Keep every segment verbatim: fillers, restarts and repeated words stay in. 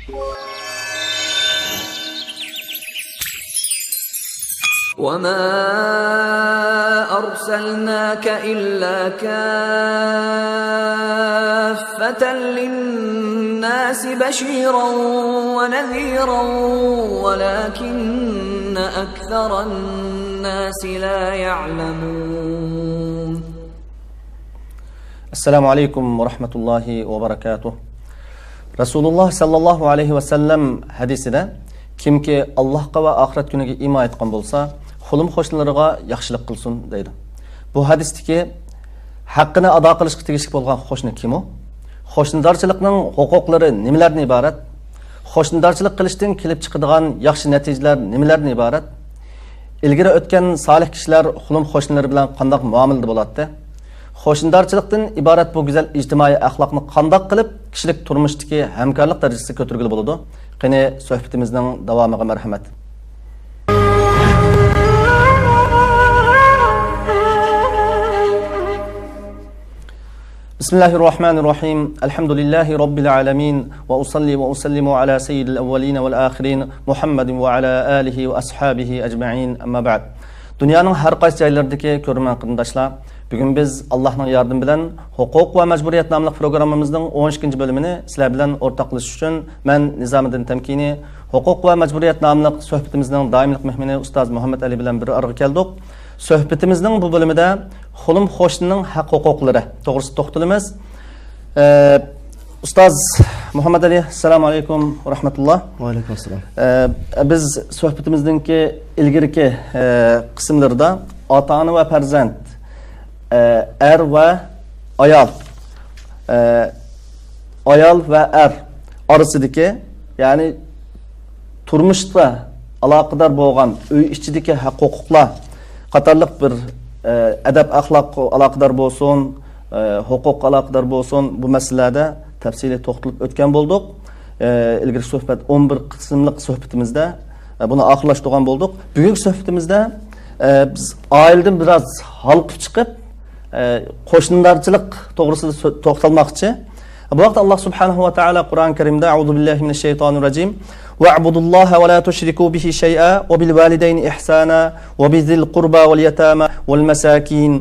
وما أرسلناك إلا كافة للناس بشيرا ونذيرا ولكن أكثر الناس لا يعلمون. ئەسسالامۇ ئەلەيكۇم ۋە رەھمەتۇللاھى ۋە بەرەكاتۇھ. رەسۇلۇللاھ سەللەللاھۇ ئەلەيھى ۋەسەللەم ھەدىسىدە، كىمكى ئاللاھقا ۋە ئاخىرەت كۈنىگە ئىمان ئېيتقان بولسا، خۇلۇم قوشنىلىرىغا ياخشىلىق قىلسۇن، دەيدۇ. بۇ ھەدىستىكى ھەققىنى ئادا قىلىشقا تېگىشلىك بولغان قوشنا كىم ئۇ؟ قوشنىدارچىلىقنىڭ ھوقۇقلىرى نېمىلەردىن ئىبارەت؟ قوشنىدارچىلىق قىلىشتىن كېلىپ چىقىدىغان ياخشى نەتىجىلەر نېمىلەردىن ئىبارەت؟ ئىلگىرى ئۆتكەن سالىھ كىشىلەر خۇلۇم قوشنىلىرى بىلەن قانداق مۇئامىلىدە بولاتتى؟ قوشنىدارچىلىقتىن ئىبارەت بۇ گۈزەل ئىجتىمائىي ئەخلاقنى قانداق قىلىپ كىشىلىك تۇرمۇشتىكى ھەمكارلىق دەرىجىسىگە كۆتۈرگىلى بولىدۇ؟ قېنى، سۆھبىتىمىزنىڭ داۋامىغا مەرھەمەت. بسم الله الرحمن الرحيم. الحمد لله رب العالمين. وأصلي وأسلم على سيد الأولين والآخرين محمد وعلى آله وأصحابه أجمعين. أما بعد. دۇنيانىڭ ھەر قايسى جايلىرىدىكى كۆرۈرمەن قېرىنداشلار، بۈگۈن بىز ئاللاھنىڭ ياردىمى بىلەن ھوقۇق ۋە مەجبۇرىيەت ناملىق پروگراممىمىزنىڭ ئون ئىككىنچى بۆلۈمىنى سىلەر بىلەن ئورتاقلىشىش ئۈچۈن مەن نىزامىدىن تەمكىنى ھوقۇق ۋە مەجبۇرىيەت ناملىق سۆھبىتىمىزنىڭ دائىملىق مېھمىنى ئۇستاز مۇھەممەد ئەلى بىلەن بىر ئارىغا كەلدۇق. سۆھبىتىمىزنىڭ بۇ بۆلۈمىدە خۇلۇم قوشنىنىڭ ھەق ھوقۇقلىرى توغرىسىدا توختىلىمىز. ئە، ئۇستاز مۇھەممەد ئەلى، ئەسسالامۇ ئەلەيكۇم ۋە رەھمەتۇللا. ۋەئەلەيكۇم ئەسسالام. ئە، بىز سۆھبىتىمىزنىڭكى ئىلگىرىكى، ئە، قىسىملىرىدا ئاتا-ئانا ۋە پەرزەنت، ئە، ئەر ۋە ئايال، ئە، ئايال ۋە ئەر ئارىسىدىكى، يەنى تۇرمۇشتا ئالاقىدار بولغان ئۆي ئىچىدىكى ھەق-ھوقۇقلار قاتارلىق بىر، ئە، ئەدەپ-ئەخلاققا ئالاقىدار بولسۇن، ئە، ھوقۇققا ئالاقىدار بولسۇن، بۇ مەسىلىلەردە تەپسىلىي توختىلىپ ئۆتكەن بولدۇق. ئە، ئىلگىرىكى سۆھبەت، ئون بىر قىسىملىق سۆھبىتىمىزدە، ئە، بۇنى ئاخىرلاشتۇرغان بولدۇق. بۈگۈنكى سۆھبىتىمىزدە، ئە، بىز ئائىلىدىن بىراز ھالقىپ چىقىپ، ئە، قوشنىدارچىلىق توغرىسىدا سۆ-، توختالماقچى. بۇ ھەقتە ئاللاھ سۇبھانەھۇ ۋە تائالا قۇرئان كەرىمدە، أعوذ بالله من الشيطان الرجيم. واعبدوا الله ولا تشركوا به شيئا وبالوالدين إحسانا وبذي القربى واليتامى والمساكين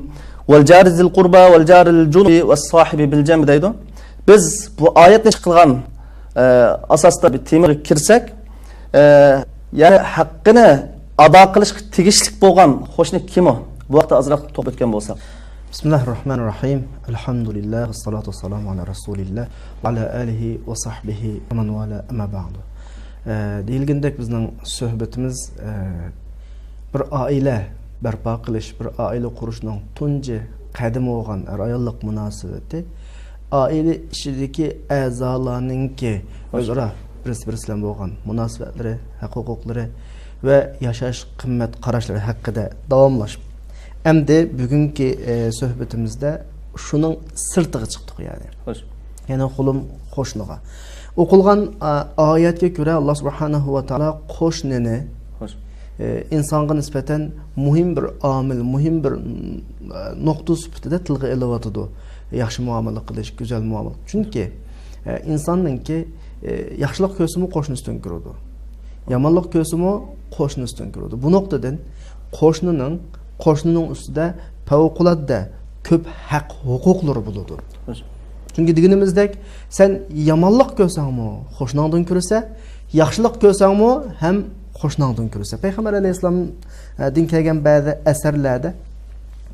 والجار ذي القربى والجار الجنب والصاحب بالجنب دەيدۇ. بىز بۇ ئايەتنى چىقىلغان، ئە، ئاساستا بىر تېمىغا كىرسەك، ئە، يەنى ھەققىنى ئادا قىلىشقا تېگىشلىك بولغان قوشنا كىم ئۇ؟ بۇ ھەقتە ئازراق توختىلىپ ئۆتكەن بولساق. بسم الله الرحمن الرحيم. الحمد لله والصلاة والسلام على رسول الله وعلى آله وصحبه ومن والاه، أما بعد. ئە، دېيىلگىنىدەك، بىزنىڭ سۆھبىتىمىز، ئە، بىر ئائىلە بەرپا قىلىش، بىر ئائىلە قۇرۇشنىڭ تۇنجى قەدىمى بولغان ئەر-ئاياللىق مۇناسىۋىتى، ئائىلە ئىچىدىكى ئەزالارنىڭكى ئۆزئارا بىرسى-بىرسى بىلەن بولغان مۇناسىۋەتلىرى، ھەق-ھوقۇقلىرى ۋە ياشاش قىممەت قاراشلىرى ھەققىدە داۋاملاشىپ، ئەمدى بۈگۈنكى، ئە، سۆھبىتىمىزدە شۇنىڭ سىرتىغا چىقتۇق، يەنى. خوش. يەنى خۇلۇم قوشنىغا. ئوقۇلغان، ئا، ئايەتكە كۆرە، ئاللاھ سۇبھانەھۇ ۋە تائالا قوشنىنى، خوش. ئە، ئىنسانغا نىسبەتەن مۇھىم بىر ئامىل، مۇھىم بىر، م، نۇقتا سۈپىتىدە تىلغا ئېلىۋاتىدۇ ياخشى مۇئامىلە قىلىش، گۈزەل مۇئامىلە. چۈنكى، ئە، ئىنساننىڭكى، ئە، ياخشىلىق كۆرسىمۇ قوشنىسىدىن كۆرىدۇ. يامانلىق كۆرسىمۇ قوشنىسىدىن كۆرىدۇ. بۇ نۇقتىدىن قوشنىنىڭ، قوشنىنىڭ ئۈستىدە پەۋقۇلئاددە كۆپ ھەق ھوقۇقلىرى بولىدۇ. خوش. چۈنكى دېگىنىمىزدەك، سەن يامانلىق كۆرسەڭمۇ قوشناڭدىن كۆرىسەن، ياخشىلىق كۆرسەڭمۇ ھەم قوشناڭدىن كۆرىسەن. پەيغەمبەر ئەلەيھىسسالامدىن كەلگەن بەزى ئەسەرلەردە،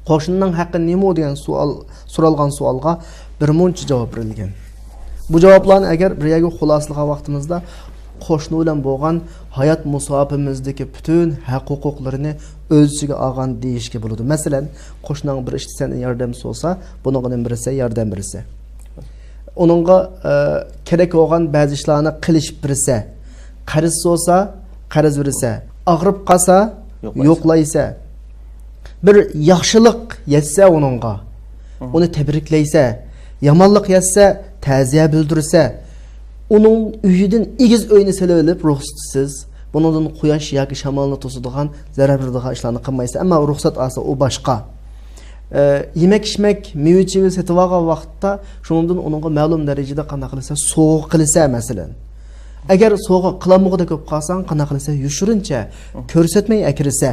«قوشنىنىڭ ھەققى نېمە؟» دېگەن سوئال، سورالغان سوئالغا بىر مۇنچە جاۋاب بېرىلگەن. بۇ جاۋابلارنى ئەگەر بىر يەرگە خۇلاسىلىغان ۋاقتىمىزدا، قوشنا بىلەن بولغان ھايات مۇساپىمىزدىكى پۈتۈن ھەق ھوقۇقلىرىنى ئۆز ئىچىگە ئالغان دېيىشكە بولىدۇ. مەسىلەن، قوشناڭ بىر ئىشتا سەندىن ياردەم سورىسا، بۇنىڭغا نېمە بېرىسەن؟ ياردەم بېرىسەن. ئۇنىڭغا، ئە، كېرەك بولغان بەزى ئىشلارنى قىلىش بېرىسەن. قەرز سورىسا، قەرز بېرىسەن. ئاغرىپ قالسا، يوقلايسەن. يوقلايسەن. بىر ياخشىلىق يەتسە ئۇنىڭغا، مم. ئۇنى تەبرىكلەيسەن. يامانلىق يەتسە، تەزىيە بىلدۈرىسەن. ئۇنىڭ ئۆيىدىن ئېگىز ئۆينى سېلىۋېلىپ، رۇخسەتسىز، بۇنىڭدىن قۇياش ياكى شامالنى توسىدىغان، زەرەر بېرىدىغان ئىشلارنى قىلمايسەن. ئەمما رۇخسەت ئالسا، ئۇ باشقا. ئە، يېمەك-ئىچمەك، مېۋە-چېۋە سېتىۋالغان ۋاقىتتا، شۇنىڭدىن ئۇنىڭغا مەلۇم دەرىجىدە قانداق قىلىسەن؟ سوۋغا قىلىسەن، مەسىلەن. ئەگەر سوۋغا قىلالمىغۇدەك بولۇپ قالساڭ، قانداق قىلىسەن؟ يوشۇرۇنچە، كۆرسەتمەي ئەكىرىسە.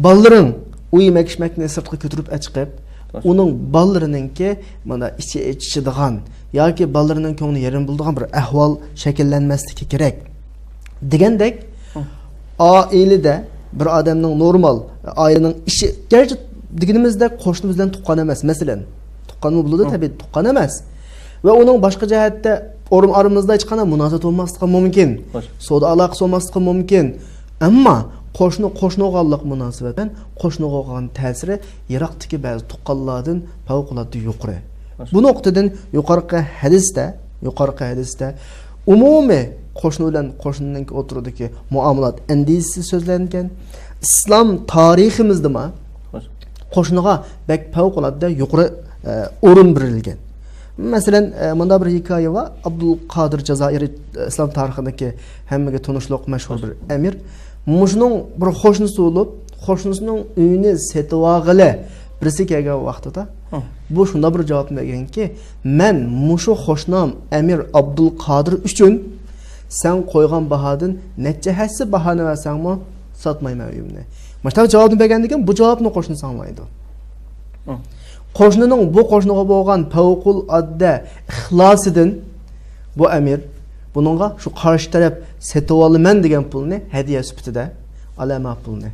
بالىلىرىڭ ئۇ يېمەك-ئىچمەكنى سىرتقا كۆتۈرۈپ ئەچىقىپ، ئۇنىڭ بالىلىرىنىڭكى مانا ئىچى ئېچىشىدىغان ياكى بالىلىرىنىڭ كۆڭلى يېرىم بولىدىغان بىر ئەھۋال شەكىللەنمەسلىكى كېرەك. دېگەندەك، ئائىلىدە بىر ئادەمنىڭ نورمال، ئائىلىنىڭ ئىشى، گەرچە دېگىنىمىزدەك قوشنىمىز بىلەن تۇغقان ئەمەس، مەسىلەن، تۇغقانمۇ بولىدۇ، تەبىئىي تۇغقان ئەمەس. ۋە ئۇنىڭ باشقا جەھەتتە ئورۇن ئارىمىزدا ھېچقانداق مۇناسىۋەت بولماسلىقى مۇمكىن. سودا ئالاقىسى بولماسلىقى مۇمكىن. ئەمما قوشنا قوشنا بولغانلىق مۇناسىۋەت بىلەن قوشنىغا بولغان تەسىرى يىراقتىكى بەزى تۇغقانلاردىن پەۋقۇلئاددە يۇقىرى. بۇ نۇقتىدىن يۇقىرىقى ھەدىستە، يۇقىرىقى ھەدىستە ئومۇمىي قوشنا بىلەن قوشنىنىڭ ئوتتۇرىدىكى مۇئامىلات ئەندىزىسى سۆزلەنگەن. ئىسلام تارىخىمىزدىمۇ قوشنىغا بەك پەۋقۇلئاددە يۇقىرى، ئە، ئورۇن بېرىلگەن. مەسىلەن، ئە، مۇنداق بىر ھېكايە بار. ئابدۇل قادىر جازائىرى، ئە، ئىسلام تارىخىدىكى ھەممىگە تونۇشلۇق مەشھۇر بىر ئەمىر. مۇشۇنىڭ بىر قوشنىسى بولۇپ، قوشنىسىنىڭ ئۆيىنى سېتىۋالغىلى بىرسى كەلگەن ۋاقتىدا، بۇ شۇنداق بىر جاۋابنى بەرگەنكى، مەن مۇشۇ قوشنام ئەمىر ئابدۇل قادىر ئۈچۈن سەن قويغان باھادىن نەچچە ھەسسە باھانى بەرسەڭمۇ ساتمايمەن ئۆيۈمنى. مۇشۇنداق جاۋابنى بەرگەندىن كېيىن بۇ جاۋابنى قوشنىسى ئاڭلايدۇ. قوشنىنىڭ بۇ قوشنىغا بولغان پەۋقۇلئاددە ئىخلاسىدىن بۇ ئەمىر بۇنىڭغا شۇ قارشى تەرەپ سېتىۋالىمەن دېگەن پۇلنى ھەدىيە سۈپىتىدە، ئالەما پۇلنى،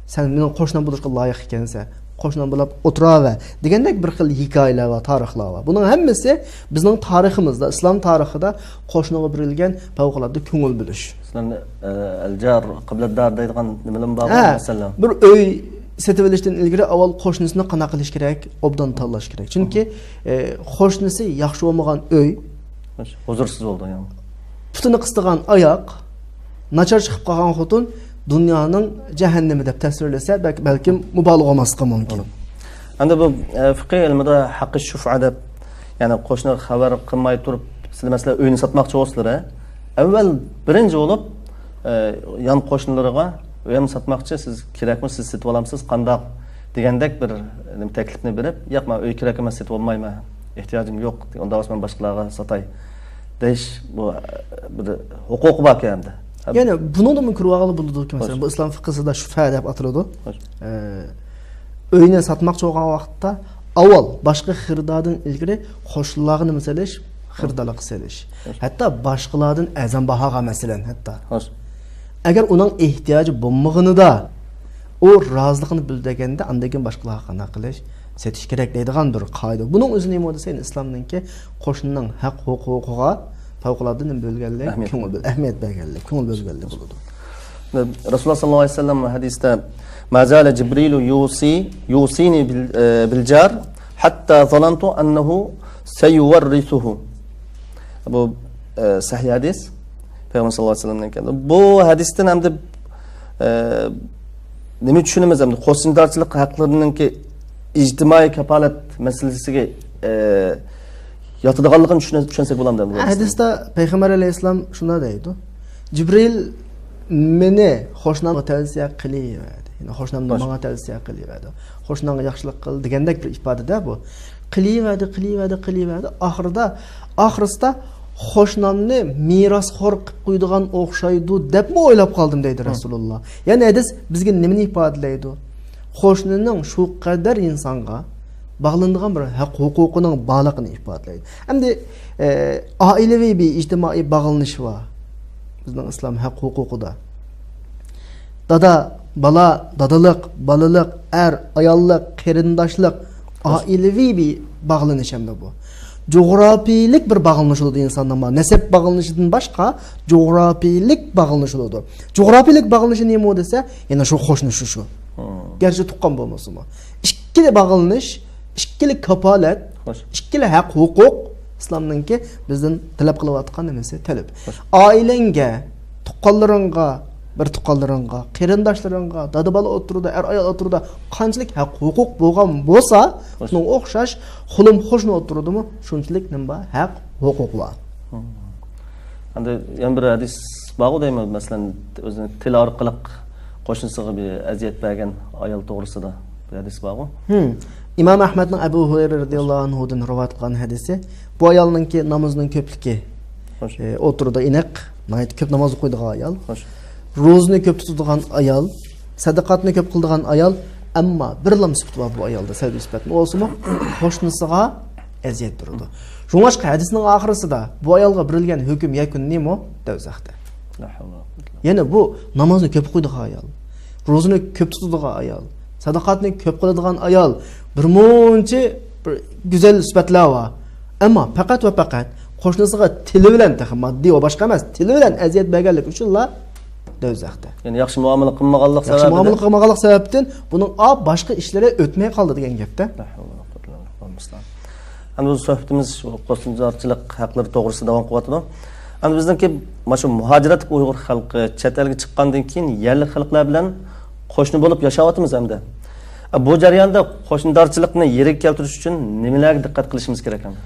سەن مېنىڭ قوشنام بولۇشقا لايىق ئىكەنسەن، قوشنام بولاپ ئولتۇراۋەر دېگەندەك بىر خىل ھېكايىلەر بار، تارىخلار بار. بۇنىڭ ھەممىسى بىزنىڭ تارىخىمىزدا، ئىسلام تارىخىدا قوشنىغا بېرىلگەن پەۋقۇلئاددە كۆڭۈل بۆلۈش. مەسىلەن، ئە، ئەلجار، قىبلىدار دەيدىغان نېمىلىمۇ بار، ھە، مەسىلەن، بىر ئۆي سېتىۋېلىشتىن ئىلگىرى ئاۋۋال قوشنىسىنى قانداق قىلىش كېرەك؟ ئوبدان تاللاش كېرەك. چۈنكى، ئە، قوشنىسى ياخشى بولمىغان ئۆي، ھۇزۇرسىز بولىدۇ، يەنى پۇتىنى قىستىغان ئاياق، ناچار چىقىپ قالغان خوتۇن دۇنيانىڭ جەھەننىمى دەپ تەسۋىرلىسە، بەلكى، بەلكىم مۇبالىغە بولماسلىقى مۇمكىن. ئەمدى بۇ، ئە، فىقھىي ئىلمىدا ھەققى شۇفئە دەپ، يەنى قوشنىغا خەۋەر قىلماي تۇرۇپ، سىلەر مەسىلەن ئۆينى ساتماقچى بولسىلەر، ئەۋۋەل بىرىنچى بولۇپ، ئە، يان قوشنىلىرىغا ئۆينى ساتماقچى، سىز كېرەكمۇ، سىز سېتىۋالامسىز، قانداق دېگەندەك بىر نېمە تەكلىپنى بېرىپ، ياق، مەن ئۆي كېرەك ئەمەس، سېتىۋالمايمەن، ئېھتىياجىم يوق، ئۇنداق بولسا مەن باشقىلارغا ساتاي دەيش، بۇ، ئە، بىر ھوقۇقى باركەن ئەمدى. يەنى بۇنىڭدىنمۇ كۆرۈۋالغىلى بولىدۇكى، مەسىلەن، بۇ ئىسلام فىقھىسىدا شۇفئە دەپ ئاتىلىدۇ. ئە، ئۆينى ساتماقچى بولغان ۋاقىتتا ئاۋۋال باشقا خېرىداردىن ئىلگىرى قوشنىلارغا نېمە سېلىش؟ خېرىدارلىققا سېلىش. ھەتتا باشقىلاردىن ئەرزان باھاغا، مەسىلەن، ھەتتا. ئەگەر ئۇنىڭ ئېھتىياجى بولمىغىنىدا، ئۇ رازىلىقىنى بىلدۈرگەندە، ئاندىن كېيىن باشقىلارغا قانداق قىلىش؟ سېتىش كېرەك دەيدىغان بىر قائىدە. بۇنىڭ ئۆزى نېمە دېسە، ئىسلامنىڭكى قوشنىنىڭ ھەق ھوقۇقىغا پەۋقۇلئاددە نېمە بۆلگەنلىك؟ كۆڭۈل بۆل-، ئەھمىيەت بەرگەنلىك، كۆڭۈل بۆلگەنلىك بولىدۇ. رەسۇلۇللاھ سەللەللاھۇ ئەلەيھى ۋەسەللەم ھەدىستە، ما زال جىبرىلۇ يۇسى، يۇسىنى بىل، ئە، بىل جار، ھەتتا زانانتۇ ئەننەھۇ سەيۇۋەررىسۇھۇ. بۇ، ئە، سەھىھ ھەدىس. پەيغەمبەر سەللەللاھۇ ئەلەيھى ۋەسەللەمدىن كەلدى. بۇ ھەدىستىن ئەمدى، ئە، نېمە چۈشىنىمىز ئەمدى؟ قوشنىدارچىلىق ھەقلىرىنىڭكى ئىجتىمائىي كاپالەت مەسىلىسىگە، ئە، ياتىدىغانلىقىنى چۈشىنە-، چۈشەنسەك بولامدۇ ئەمدى بۇ ھەدىستىن؟ ھەدىستە پەيغەمبەر ئەلەيھىسسالام شۇنداق دەيدۇ، جىبرىل مېنى قوشنامغا تەۋسىيە قىلىۋەردى. يەنى قوشنامنى ماڭا تەۋسىيە قىلىۋەردى. قوشناڭغا ياخشىلىق قىل دېگەندەك بىر ئىپادىدە بۇ. قىلىۋەردى، قىلىۋەردى، قىلىۋەردى. ئاخىرىدا، ئاخىرسىدا قوشنامنى مىراسخور قىلىپ قويىدىغان ئوخشايدۇ دەپمۇ ئويلاپ قالدىم دەيدۇ رەسۇلۇللا. يەنى ھەدىس بىزگە نېمىنى ئىپادىلەيدۇ؟ قوشنىنىڭ شۇ قەدەر ئىنسانغا باغلىنىدىغان بىر ھەق ھوقۇقىنىڭ بارلىقىنى ئىپادىلەيدۇ. ئەمدى، ئە، ئائىلىۋى بىر ئىجتىمائىي باغلىنىش بار بىزنىڭ ئىسلام ھەق ھوقۇقىدا. دادا، بالا، دادىلىق، بالىلىق، ئەر، ئاياللىق، قېرىنداشلىق، ئائىلىۋى بىر باغلىنىش ئەمدى بۇ. جۇغراپىيىلىك بىر باغلىنىش بولىدۇ ئىنساننىڭ بار. نەسەب باغلىنىشىدىن باشقا جۇغراپىيىلىك باغلىنىش بولىدۇ. جۇغراپىيىلىك باغلىنىشى نېمە دېسە، يەنە شۇ قوشنا شۇ شۇ. گەرچە تۇغقان بولمىسىمۇ. ئىككىلا باغلىنىش، ئىككىلا كاپالەت، ئىككىلا ھەق ھوقۇق ئىسلامنىڭكى بىزدىن تەلەپ قىلىۋاتقان نېمىسى، تەلىپى. ئائىلەڭگە، تۇغقانلىرىڭغا، بىر تۇغقانلىرىڭغا، قېرىنداشلىرىڭغا، دادا بالا ئوتتۇرىدا، ئەر ئايال ئوتتۇرىدا قانچىلىك ھەق ھوقۇق بولغان بولسا، شۇنىڭغا ئوخشاش قولۇم قوشنا ئوتتۇرىدىمۇ شۇنچىلىك نېمە بار؟ ھەق ھوقۇق بار. ئەمدى يەنە بىر ھەدىس بارغۇ دەيمەن، مەسىلەن، ئۆزىنى تىل ئارقىلىق قوشنىسىغا بىر ئەزىيەت بەرگەن ئايال توغرىسىدا بىر ھەدىس بارغۇ؟ ھىم. ئىمام ئەھمەدنىڭ ئەبۇ ھۇرەيرە رەزىياللاھۇ ئەنھۇدىن رىۋايەت قىلغان ھەدىسى، بۇ ئايالنىڭكى نامىزىنىڭ كۆپلۈكى، ئە، ئوتتۇرىدا ئىناق، ناھايىتى كۆپ ناماز ئوقۇيدىغان ئايال، روزىنى كۆپ تۇتىدىغان ئايال، سەدىقاتنى كۆپ قىلىدىغان ئايال، ئەمما بىرلا سۈپىتى بار بۇ ئايالدا، سەۋەبىي سۈپەتنى. ئۇ بولسىمۇ قوشنىسىغا ئەزىيەت بېرىدۇ. شۇڭلاشقا ھەدىسنىڭ ئاخىرىسىدا بۇ ئايالغا بېرىلگەن ھۆكۈم يەكۈن نېمە؟ دوزاختا. يەنى بۇ نامازنى كۆپ ئوقۇيدىغان ئايال، روزىنى كۆپ تۇتىدىغان ئايال، سەدىقاتنى كۆپ قىلىدىغان ئايال، بىر مۇنچە بىر گۈزەل سۈپەتلەر بار. ئەمما پەقەت ۋە پەقەت قوشنىسىغا تىلى بىلەن، تېخى ماددىي ۋە باشقا ئەمەس، تىلى بىلەن ئەزىيەت بەرگەنلىكى ئۈچۈنلا دوزاختا. يەنى ياخشى مۇئامىلە قىلمىغانلىق ياخشى سەۋەبىدىن. مۇئامىلە قىلمىغانلىق سەۋەبىدىن بۇنىڭ ئا باشقا ئىشلىرى ئۆتمەي قالدى دېگەن گەپتە. ئەمدى بۇ سۆھبىتىمىز شۇ قوشنىدارچىلىق ھەقلىرى توغرىسىدا داۋام قىلىۋاتىدۇ. ئەمدى بىزنىڭكى مانا شۇ مۇھاجىرەتلىك ئۇيغۇر خەلقى چەت ئەلگە چىققاندىن كېيىن يەرلىك خەلقلەر بىلەن قوشنا بولۇپ ياشاۋاتىمىز ئەمدى. بۇ جەرياندا قوشنىدارچىلىقنى يېرىگە كەلتۈرۈش ئۈچۈن نېمىلەرگە دىققەت قىلىشىمىز كېرەك ئەمدى؟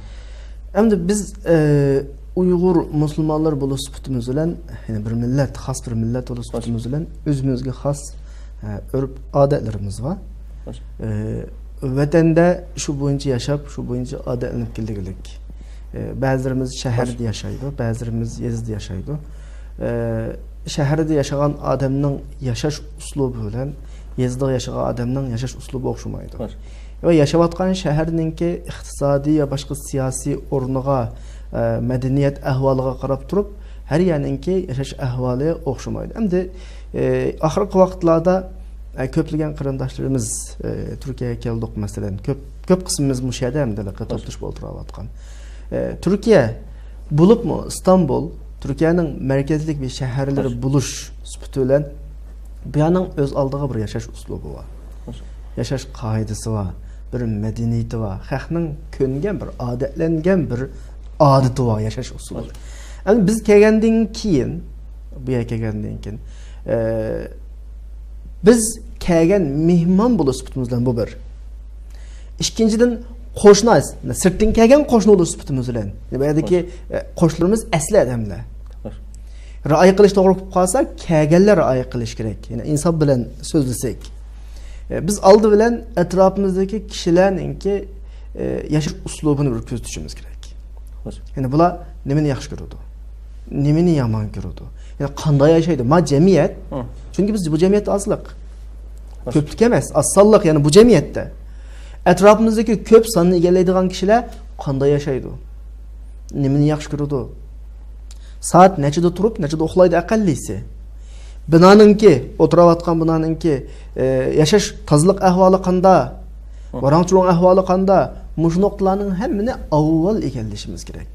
ئەمدى بىز، ئە، ئۇيغۇر مۇسۇلمانلار بولۇش سۈپىتىمىز بىلەن، يەنى بىر مىللەت، خاس بىر مىللەت بولۇش سۈپىتىمىز بىلەن ئۆزىمىزگە خاس، ئە، ئۆرپ-ئادەتلىرىمىز بار. ئە، ۋەتەندە شۇ بويىچە ياشاپ، شۇ بويىچە ئادەتلىنىپ كېلىدىغىلىك. ئە، بەزىلىرىمىز شەھەردە ياشايدۇ، بەزىلىرىمىز يېزىدا ياشايدۇ. ئە، شەھەردە ياشىغان ئادەمنىڭ ياشاش ئۇسلۇبى بىلەن يېزىدا ياشىغان ئادەمنىڭ ياشاش ئۇسلۇبى ئوخشىمايدۇ. ۋە ياشاۋاتقان شەھەرنىڭكى ئىقتىسادىي ۋە باشقا سىياسىي ئورنىغا، ئە، مەدەنىيەت ئەھۋالىغا قاراپ تۇرۇپ، ھەر يەرنىڭكى ياشاش ئەھۋالى ئوخشىمايدۇ. ئەمدى، ئە، ئاخىرقى ۋاقىتلاردا، ئە، كۆپلىگەن قېرىنداشلىرىمىز، ئە، تۈركىيەگە كەلدۇق، مەسىلەن، كۆپ، كۆپ قىسمىمىز مۇشۇ يەردە ئەمدى توپلىشىپ ئولتۇراۋاتقان. ئە، تۈركىيە بولۇپمۇ ئىستانبۇل، تۈركىيەنىڭ مەركەزلىك بىر شەھەرلىرى بولۇش سۈپىتى بىلەن، بۇ يەرنىڭ ئۆز ئالدىغا بىر ياشاش ئۇسلۇبى بار. ياشاش قائىدىسى بار، بىر مەدەنىيىتى بار، خەقنىڭ كۆنگەن بىر ئادەتلەنگەن بىر ئادىتى بار، ياشاش ئۇسۇلى. ئەمدى بىز كەلگەندىن كېيىن، بۇ يەرگە كەلگەندىن كېيىن، ئە، بىز كەلگەن مېھمان بولۇش سۈپىتىمىز بىلەن بۇ بىر. ئىككىنچىدىن، قوشنا، سىرتتىن كەلگەن قوشنا بولۇش سۈپىتىمىز بىلەن. بۇ يەردىكى، ئە، قوشنىلىرىمىز ئەسلى ئادەملەر. رىئايە قىلىش توغرا بولۇپ قالسا، كەلگەنلەر رىئايە قىلىش كېرەك. يەنى ئىنساپ بىلەن سۆزلىسەك. ئە، بىز ئالدى بىلەن ئەتراپىمىزدىكى كىشىلەرنىڭكى، ئە، ياشاش ئۇسلۇبىنى بىر كۆزىتىشىمىز كېرەك. يەنى بۇلار نېمىنى ياخشى كۆرىدۇ؟ نېمىنى يامان كۆرىدۇ؟ يەنى قانداق ياشايدۇ؟ ما جەمئىيەت. چۈنكى بىز بۇ جەمئىيەتتە ئازلىق. كۆپلۈك ئەمەس، ئاز سانلىق، يەنى بۇ جەمئىيەتتە. ئەتراپىمىزدىكى كۆپ ساننى ئىگىلەيدىغان كىشىلەر قانداق ياشايدۇ؟ نېمىنى ياخشى كۆرىدۇ؟ سائەت نەچچىدە تۇرۇپ، نەچچىدە ئۇخلايدۇ ئەقەللىسى؟ بىنانىڭكى، ئولتۇراۋاتقان بىنانىڭكى، ئە، ياشاش، تازىلىق ئەھۋالى قانداق؟ ۋاراڭ-چۇرۇڭ ئەھۋالى قانداق؟ مۇشۇ نۇقتىلارنىڭ ھەممىنى ئاۋۋال ئىگىلىشىمىز كېرەك.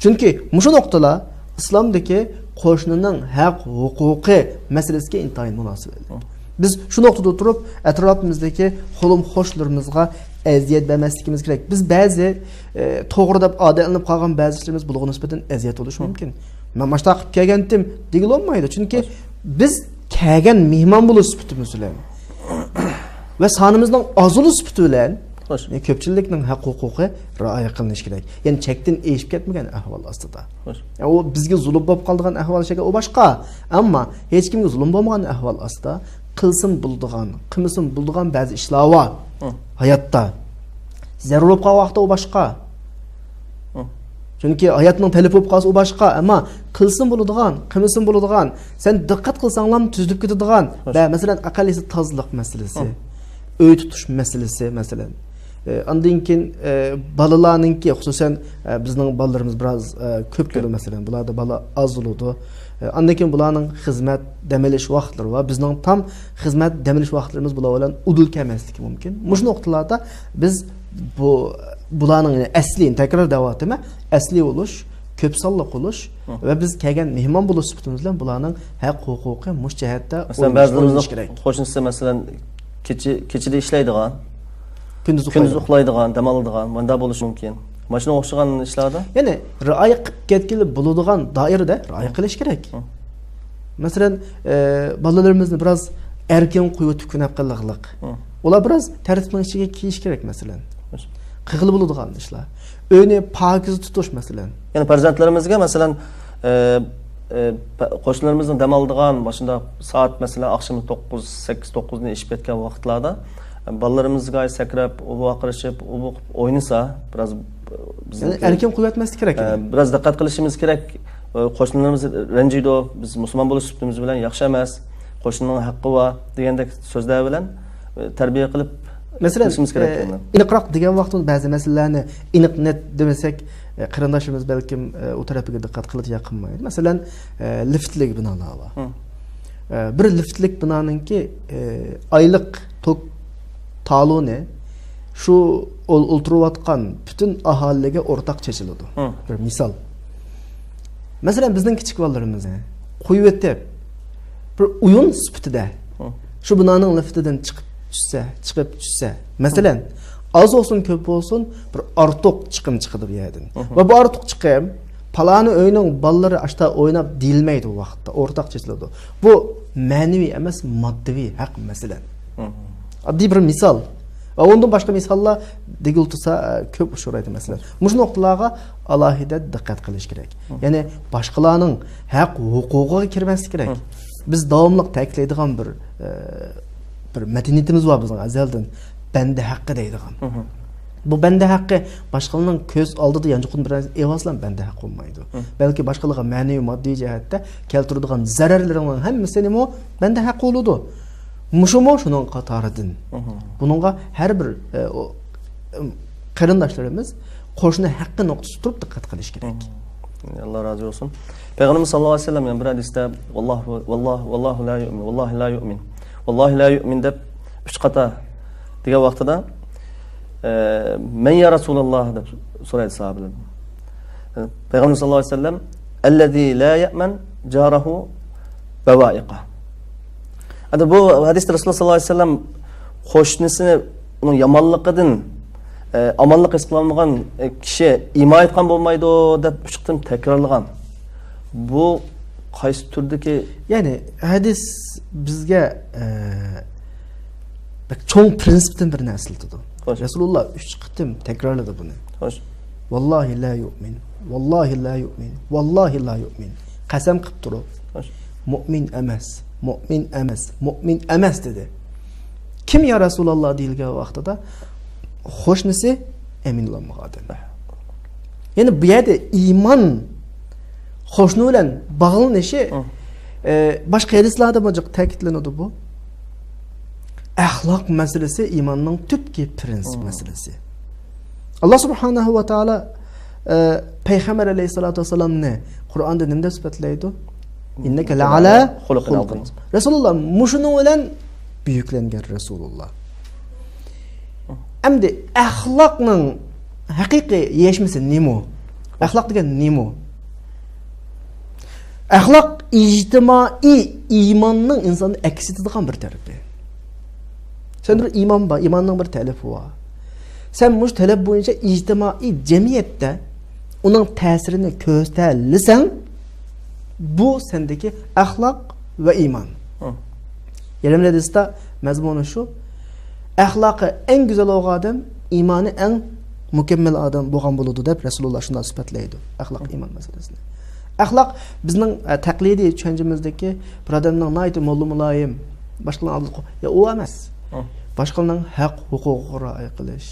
چۈنكى مۇشۇ نۇقتىلار ئىسلامدىكى قوشنىنىڭ ھەق ھوقۇقى مەسىلىسىگە ئىنتايىن مۇناسىۋەتلىك. بىز شۇ نۇقتىدا تۇرۇپ، ئەتراپىمىزدىكى قولۇم-قوشنىلىرىمىزغا ئەزىيەت بەرمەسلىكىمىز كېرەك. بىز بەزى، ئە، توغرا دەپ ئادەتلىنىپ قالغان بەزى ئىشلىرىمىز بۇلارغا نىسبەتەن ئەزىيەت بولۇشى مۇمكىن. مەن ماشۇنداق قىلىپ كەلگەنتىم دېگىلى بولمايدۇ. چۈنكى بىز كەلگەن مېھمان بولۇش سۈپىتىمىز بىلەن ۋە سانىمىزنىڭ ئاز بولۇش سۈپىتى بىلەن، خوش. كۆپچىلىكنىڭ ھەق ھوقۇقى رىئايە قىلىنىشى كېرەك. يەنى چەكتىن ئېشىپ كەتمىگەن ئەھۋال ئاستىدا. خوش. ئۇ بىزگە زۇلۇم بولۇپ قالىدىغان ئەھۋال شەكىل، ئۇ باشقا. ئەمما ھېچكىمگە زۇلۇم بولمىغان ئەھۋال ئاستىدا قىلسىمۇ بولىدىغان، قىلمىسىمۇ بولىدىغان بەزى ئىشلار بار ھاياتتا. زەرۇر بولۇپ قالغان ۋاقىتتا ئۇ باشقا. چۈنكى ھاياتنىڭ تەلىپى بولۇپ قالسا، ئۇ باشقا. ئەمما قىلسىمۇ بولىدىغان، قىلمىسىمۇ بولىدىغان، سەن دىققەت قىلساڭلام تۈزۈلۈپ كېتىدىغان. خوش. ۋە مەسىلەن، ئەقەللىسى تازىلىق مەسىلىسى، ئۆي تۇتۇش مەسىلىسى، مەسىلەن. ئە، ئاندىن كېيىن، ئە، بالىلارنىڭكى، خۇسۇسەن، ئە، بىزنىڭ بالىلىرىمىز بىراز، ئە، كۆپ كېلىدۇ، مەسىلەن، بۇلاردا بالا ئاز بولىدۇ. ئە، ئاندىن كېيىن بۇلارنىڭ خىزمەت، دەم ئېلىش ۋاقىتلىرى بار. بىزنىڭ تام خىزمەت، دەم ئېلىش ۋاقىتلىرىمىز بۇلار بىلەن ئۇدۇل كەلمەسلىكى مۇمكىن. مۇشۇ نۇقتىلاردا بىز بۇ، بۇلارنىڭ، يەنى ئەسلى، تەكرار دەۋاتىمەن، ئەسلى بولۇش، كۆپ سانلىق بولۇش ۋە بىز كەلگەن مېھمان بولۇش سۈپىتىمىز بىلەن بۇلارنىڭ ھەق ھوقۇقى مۇشۇ جەھەتتە مەسىلەن، بەزىلىرىمىزنىڭ قوشنىسى، مەسىلەن، كېچە، كېچىدە ئىشلەيدىغان، كۈندۈز كۈندۈز ئۇخلايدىغان، دەم ئالىدىغان، مۇنداق بولۇشى مۇمكىن. مانا شۇنىڭغا ئوخشىغان ئىشلاردا. يەنى رىئايە قىلىپ كەتكىلى بولىدىغان دائىرىدە رىئايە قىلىش كېرەك. مەسىلەن، ئە، بالىلىرىمىزنى بىراز ئەركىن قويۇۋېتىپ كۈنەپ قىلىقلىق. ئۇلار بىراز تەرتىپنىڭ ئىچىگە كىرىشى كېرەك، مەسىلەن. قىلغىلى بولىدىغان ئىشلار. ئۆينى پاكىز تۇتۇش، مەسىلەن. يەنى پەرزەنتلىرىمىزگە، مەسىلەن، ئە، ئە، پە-، قوشنىلىرىمىزنىڭ دەم ئالىدىغان، مۇشۇنداق سائەت، مەسىلەن، ئاخشىمى توققۇز، سەككىز، توققۇزنى ئېشىپ كەتكەن ۋاقىتلاردا، بالىلىرىمىزغا سەكرەپ، ئۇ ۋارقىرىشىپ، ئۇ بۇ قىلىپ ئوينىسا، بىراز بىزنىڭ يەنى ئەركىن قويۇۋەتمەسلىك كېرەك ئە، يەنى. بىراز دىققەت قىلىشىمىز كېرەك. ئە، قوشنىلىرىمىز رەنجىيدۇ، بىز مۇسۇلمان بولۇش سۈپىتىمىز بىلەن ياخشى ئەمەس، قوشنىنىڭ ھەققى بار دېگەندەك سۆزلەر بىلەن، ئە، تەربىيە قىلىپ مەسىلەن، قىلىشىمىز كېرەك ئە، دەيمەن. ئېنىقراق دېگەن ۋاقىتتا بەزى مەسىلىلەرنى ئېنىق نېت دېمىسەك، ئە، قېرىنداشلىرىمىز بەلكىم، ئە، ئۇ تەرەپىگە دىققەت قىلىدۇ يا قىلمايدۇ. مەسىلەن، ئە، لىفتلىك بىنالار بار. ھە. ئە، بىر لىفتلىك بىنانىڭكى، ئە، ئايلىق توك تالونى شۇ ئول-، ئولتۇرۇۋاتقان پۈتۈن ئاھالىگە ئورتاق چېچىلىدۇ. ھە. بىر مىسال. مەسىلەن، بىزنىڭ كىچىك بالىلىرىمىز، ھە، قويۇۋېتىپ، بىر ئويۇن سۈپىتىدە ھە. شۇ بىنانىڭ لىفتىدىن چىقىپ چۈشسە، چىقىپ چۈشسە. مەسىلەن، ئاز بولسۇن، كۆپ بولسۇن، بىر ئارتۇق چىقىم چىقىدۇ بۇ يەردىن. ھە. ۋە بۇ ئارتۇق چىقىم پالانى ئۆينىڭ بالىلىرى ئاشتا ئويناپ دېيىلمەيدۇ بۇ ۋاقىتتا، ئورتاق چېچىلىدۇ. بۇ مەنىۋى ئەمەس، ماددىۋى ھەق، مەسىلەن. ھە. ئاددىي بىر مىسال. ۋە ئۇندىن باشقا مىساللار دېگۈل تۇرسا، ئە، كۆپ ئۇچرايدۇ، مەسىلەن. مۇشۇ نۇقتىلارغا ئالاھىدە دىققەت قىلىش كېرەك. ھە. يەنى باشقىلارنىڭ ھەق ھوقۇقىغا كىرمەسلىك كېرەك. ھە. بىز داۋاملىق تەكىتلەيدىغان بىر، ئە، بىر مەدەنىيىتىمىز بار بىزنىڭ ئەزەلدىن. بەندە ھەققى دەيدىغان. ھە. بۇ بەندە ھەققى باشقىلارنىڭ كۆز ئالدىدا يانچۇقىنى بىر ئېۋازلام بەندە ھەق بولمايدۇ. ھە. بەلكى باشقىلارغا مەنىۋى، ماددىي جەھەتتە كەلتۈرىدىغان زەرەرلىرىنىڭ ھەممىسىنىمۇ بەندە ھەق بولىدۇ. مۇشۇمۇ شۇنىڭ قاتارىدىن. ھە. بۇنىڭغا ھەر بىر، ئە، ئو-، ئىم، قېرىنداشلىرىمىز قوشنا ھەققى نۇقتىسىدا تۇرۇپ دىققەت قىلىش كېرەك. ھە. ئاللا رازى بولسۇن. پەيغەمبىرىمىز ساللاللاھۇ ئەلەيھى ۋەسەللەم يەنە بىر ھەدىستە، «ۋاللاھۇ، ۋاللاھۇ، ۋاللاھۇ لا يۇئمىن، ۋاللاھى لا يۇئمىن، ۋاللاھى لا يۇئمىن» دەپ ئۈچ قاتا دېگەن ۋاقتىدا، ئە، «مەن يا رەسۇلاللاھ؟» دەپ سورايدۇ ساھابىلەردىن. ئە، پەيغەمبەر ساللاللاھۇ ئەلەيھى ۋەسەللەم، «ئەللەزى لا يەئمەن جارەھۇ بەۋائىقە.» ئەمدى بۇ ھەدىستە رەسۇلۇللاھ ساللاللاھۇ ئەلەيھى ۋەسەللەم قوشنىسىنى ئۇنىڭ يامانلىقىدىن، ئە، ئامانلىق ھېس قىلالمىغان، ئە، كىشى ئىمان ئېيتقان بولمايدۇ دەپ ئۈچ قېتىم تەكرارلىغان. بۇ قايسى تۈردىكى؟ يەنى ھەدىس بىزگە، ئە، بەك چوڭ پرىنسىپتىن بىرنى ئەسلىتىدۇ. خوش. رەسۇلۇللا ئۈچ قېتىم تەكرارلىدى بۇنى. خوش. «ۋاللاھى لا يۇئمىن، ۋاللاھى لا يۇئمىن، ۋاللاھى لا يۇئمىن.» قەسەم قىلىپ تۇرۇپ، خوش. «مۇئمىن ئەمەس، مۇئمىن ئەمەس، مۇئمىن ئەمەس» دېدى. «كىم يا رەسۇلاللا؟» دېيىلگەن ۋاقتىدا، قوشنىسى ئەمىن بولالمىغان ئادەم. يەنى بۇ يەردە ئىمان قوشنا بىلەن باغلىنىشى، ھە. ئە، باشقا ھەدىسلەردە بۇ جىق تەكىتلىنىدۇ بۇ. ئەخلاق مەسىلىسى ئىماننىڭ تۈپكى پرىنسىپ ھە. مەسىلىسى. ئاللا سۇبھانەھۇ ۋە تائالا، ئە، پەيغەمبەر ئەلەيھىسسالاتۇ ۋەسسالامنى قۇرئاندا نېمە دەپ سۈپەتلەيدۇ؟ «ئىننەكە لەئەلە خۇلۇقىن خۇلۇقىن ئازىم.» رەسۇلۇللا مۇشۇنىڭ بىلەن بۈيۈكلەنگەن رەسۇلۇللا. ئەمدى ئەخلاقنىڭ ھەقىقىي يەشمىسى نېمە؟ ئەخلاق دېگەن نېمە؟ ئەخلاق ئىجتىمائىي ئىماننىڭ ئىنساندا ئەكس ئېتىدىغان بىر تەرىپى. سەندە بىر ئىمان بار، ئىماننىڭ بىر تەلىپى بار. سەن مۇشۇ تەلەپ بويىچە ئىجتىمائىي جەمئىيەتتە ئۇنىڭ تەسىرىنى كۆرسىتەلىسەڭ، بۇ سەندىكى ئەخلاق ۋە ئىمان. ھە. يەنە بىر ھەدىستە مەزمۇنى شۇ، ئەخلاقى ئەڭ گۈزەل بولغان ئادەم ئىمانى ئەڭ مۇكەممەل ئادەم بولغان بولىدۇ دەپ رەسۇلۇللا شۇنداق سۈپەتلەيدۇ ئەخلاق، ئىمان مەسىلىسىنى. ئەخلاق بىزنىڭ، ئە، تەقلىدىي چۈشەنچىمىزدىكى بىر ئادەمنىڭ ناھايىتى موللا مۇلايىم، باشقىلارنىڭ ئالدىدا قو-، يا ئۇ ئەمەس. ھە. باشقىلارنىڭ ھەق ھوقۇقىغا رىئايە قىلىش،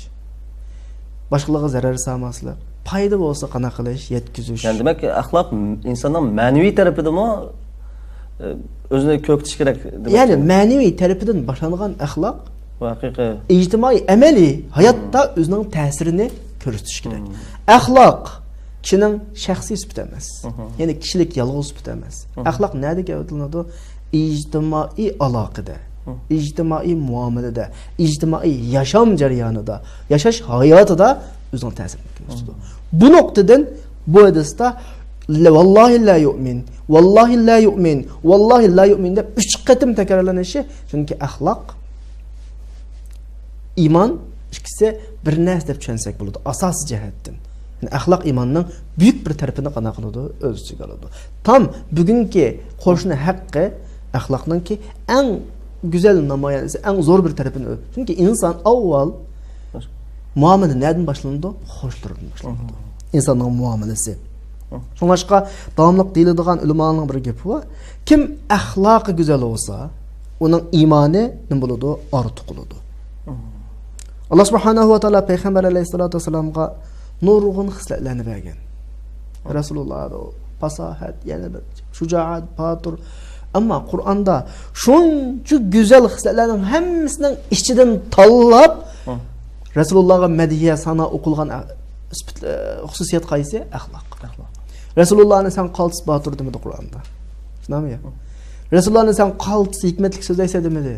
باشقىلارغا زەرەر سالماسلىق، پايدا بولسا قانا قىلىش، يەتكۈزۈش. يەنى دېمەك، ئەخلاق ئىنساننىڭ مەنىۋى تەرىپىدىمۇ، ئە، ئۆزىنى كۆرسىتىش كېرەك دېمەك. يەنى مەنىۋى تەرىپىدىن باشلانغان ئەخلاق بۇ ھەقىقىي. ئىجتىمائىي، ئەمەلىي ھاياتتا مم. ئۆزىنىڭ تەسىرىنى كۆرسىتىش كېرەك. مم. ئەخلاق كىشىنىڭ شەخسىي سۈپىتى ئەمەس. مم. يەنى كىشىلىك يالغۇز سۈپىتى ئەمەس. مم. ئەخلاق نەدىكى ئۆتۈلىدۇ؟ ئىجتىمائىي ئالاقىدە، مم. ئىجتىمائىي مۇئامىلىدە، ئىجتىمائىي ياشام جەريانىدا، ياشاش ھاياتىدا ئۆزىنىڭ تەسىرىنى كۆرسىتىدۇ. مم. بۇ نۇقتىدىن بۇ ھەدىستە ۋاللاھى لا يۇئمىن، ۋاللاھى لا يۇئمىن، ۋاللاھى لا يۇئمىن دەپ ئۈچ قېتىم تەكرارلىنىشى، چۈنكى ئەخلاق، ئىمان ئىككىسى بىر نەرسە دەپ چۈشەنسەك بولىدۇ، ئاساسىي جەھەتتىن. يەنى ئەخلاق ئىماننىڭ بۈيۈك بىر تەرىپىنى قانا قىلىدۇ، ئۆز ئىچىگە ئالىدۇ. تام بۈگۈنكى قوشنا ھەققى ئەخلاقنىڭكى ئەڭ گۈزەل نامايەندىسى، ئەڭ زور بىر تەرىپىنى ئۆ-، چۈنكى ئىنسان ئاۋۋال مۇئامىلە نەدىن باشلىنىدۇ؟ قوشنىلىرىدىن باشلىنىدۇ. ئىنساننىڭ مۇئامىلىسى. شۇڭلاشقا داۋاملىق دېيىلىدىغان ئۆلىمالارنىڭ بىر گېپى بار. كىم ئەخلاقى گۈزەل بولسا، ئۇنىڭ ئىمانى نېمە بولىدۇ؟ ئارتۇق بولىدۇ. ئاللا سۇبھانەھۇ ۋە تائالا پەيغەمبەر ئەلەيھىسسالاتۇ ۋەسسالامغا نۇرغۇن خىسلەتلەرنى بەرگەن. رەسۇلۇللادا پاساھەت، يەنە بىر شۇجائەت، باتۇر. ئەمما قۇرئاندا شۇنچە گۈزەل خىسلەتلەرنىڭ ھەممىسىنىڭ ئىچىدىن تاللاپ، ھە. رەسۇلۇللاغا مەدھىيە سانا ئوقۇلغان ئە-، سۈپەت-، ئە، خۇسۇسىيەت قايسى؟ ئەخلاق. ئەخلاق. رەسۇلۇللانى سەن قالتىس باتۇر دېمىدى قۇرئاندا. شۇنداقمۇ يا؟ ھە. رەسۇلۇللانى سەن قالتىس ھېكمەتلىك سۆزلەيسەن دېمىدى.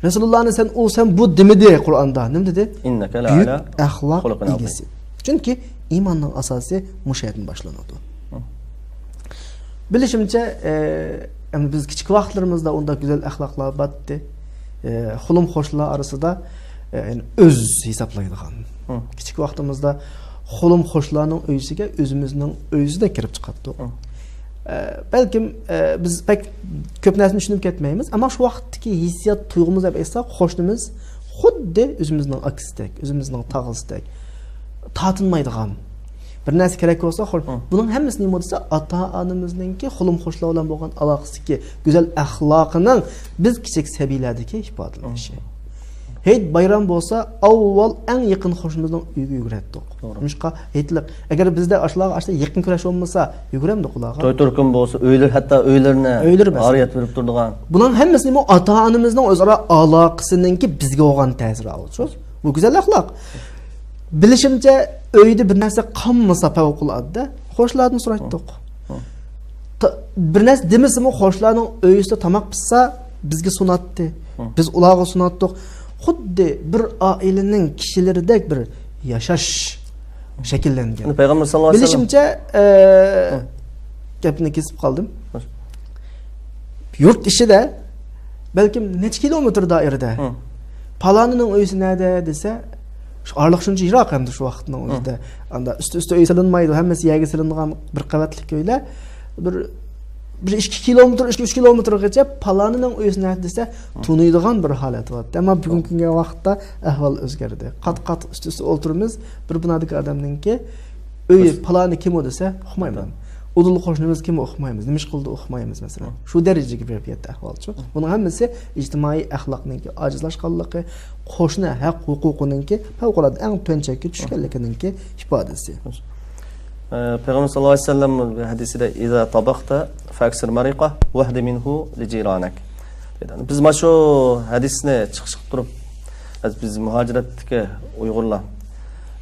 رەسۇلۇللانى سەن ئۇ، سەن بۇ دېمىدى قۇرئاندا. نېمە دېدى؟ «ئىننەكە لەئەلە بۈيۈك ئەخلاق خۇلۇقىن ئەزىم» ئىگىسى. چۈنكى ئىماننىڭ ئاساسى مۇشۇ يەردىن باشلىنىدۇ. ھە. بىلىشىمچە، ئە، ئەمدى بىز كىچىك ۋاقىتلىرىمىزدا ئۇنداق گۈزەل ئەخلاقلار بارتتى. ئە، خۇلۇم خۇشلار ئارىسىدا، ئە، يەنى ئۆز ھېسابلايدىغان. ھە. كىچىك ۋاقتىمىزدا خۇلۇم خۇشلارنىڭ ئۆيىسىگە ئۆزىمىزنىڭ ئۆيىسىدەك كىرىپ چىقاتتۇق. ھە. ئە، بەلكىم، ئە، بىز بەك كۆپ نەرسىنى چۈشىنىپ كەتمەيمىز، ئەمما شۇ ۋاقىتتىكى ھېسسىيات تۇيغۇمىز دەپ ئېيتساق، قوشنىمىز خۇددى ئۆزىمىزنىڭ ئاكىسىدەك، ئۆزىمىزنىڭ تاغىسىدەك تارتىنمايدىغان. بىر نەرسە كېرەك بولسا، خۇ-، ھە. بۇنىڭ ھەممىسى نېمە دېسە، ئاتا-ئانىمىزنىڭكى خۇلۇم خۇشلار بىلەن بولغان ئالاقىسىدىكى گۈزەل ئەخلاقىنىڭ بىز كىچىك سەبىيلەردىكى ئىپادىلىنىشى. ھە. ھېيت بايرام بولسا، ئاۋۋال ئەڭ يېقىن قوشنىمىزنىڭ ئۆيىگە يۈگۈرەتتۇق. توغرا. نېمىشقا؟ ھېيتلىق. ئەگەر بىزدە ئاشۇلارغا ئاشۇنداق يېقىن كۈرەش بولمىسا، يۈگۈرەمدۇق ئۇلارغا؟ توي تۈركۈم بولسا، ئۆيلىرى، ھەتتا ئۆيلىرىنى ئۆيلىرى بەس. ئارىيەتلىنىپ تۇرىدىغان. بۇنىڭ ھەممىسى نېمە؟ ئاتا-ئانىمىزنىڭ ئۆزئارا ئالاقىسىنىڭكى بىزگە بولغان تەسىرى ئالىدۇ. بۇ گۈزەل ئەخلاق. بىلىشىمچە، ئۆيدە بىر نەرسە قالمىسا پەۋقۇلئاددە، قوشنىلاردىن سورايتتۇق. ھە. تا-، بىر نەرسە دېمىسىمۇ، قوشنىلارنىڭ ئۆيىسىدە تاماق پىشسا، بىزگە سۇناتتى. ھە. بىز ئۇلارغا سۇناتتۇق. خۇددى بىر ئائىلىنىڭ كىشىلىرىدەك بىر ياشاش شەكىللەنگەن. پەيغەمبەر ساللاللاھۇ ئەلەيھى ۋەسەللەم. بىلىشىمچە، ئە، ھە. گەپنى كېسىپ قالدىم. ھە. يۇرت ئىچىدە بەلكىم نەچچە كىلومېتىر دائىرىدە. ھە. پالانىنىڭ ئۆيىسى نەدە دېسە، شۇ ئارىلىق شۇنچە يىراق ئەمدى شۇ ۋاقىتنىڭ ھە. ئۆزىدە. ئاندا ئۈستى-ئۈستى ئۆي سېلىنمايدۇ، ھەممىسى يەرگە سېلىنغان بىر قەۋەتلىك ئۆيلەر. بىر، بىر ئىككى كىلومېتىر، ئىككى، ئۈچ كىلومېتىرغىچە پالانىنىڭ ئۆيىسى نەدە دېسە، ھە. تونۇيدىغان بىر ھالەت بارتتى. ئەمما بۈگۈنكى كۈنگە ۋاقىتتا ئەھۋال ئۆزگەردى. قات-قات ئۈستى-ئۈستى ئولتۇرىمىز، بىر بىنادىكى ئادەمنىڭكى ئۆيى پالانى كىمۇ دېسە، ئۇقمايمەن. ئۇدۇل قوشنىمىز كىمۇ ئۇقمايمىز. نېمە ئىش قىلىدۇ ئۇقمايمىز، مەسىلەن. شۇ دەرىجىگە بېرىپ يەتتى ئەھۋالچۇ. بۇنىڭ ھەممىسى ئىجتىمائىي ئەخلاقنىڭكى ئاجىزلاشقانلىقى، قوشنا ھەق ھوقۇقىنىڭكى پەۋقۇلئاددە ئەڭ تۆۋەن چەككە چۈشكەنلىكىنىڭكى ئىپادىسى. ئە، پەيغەمبەر ساللاللاھۇ ئەلەيھى ۋەسەللەم ھەدىسىدە، «ئىزا تاباختا فەكسىر مەرىقە ۋەھدى مىنھۇ لىجىرانەك» دېدى. بىز مانا شۇ ھەدىسنى چىقىش قىلىپ تۇرۇپ، بىز مۇھاجىرەتتىكى ئۇيغۇرلار،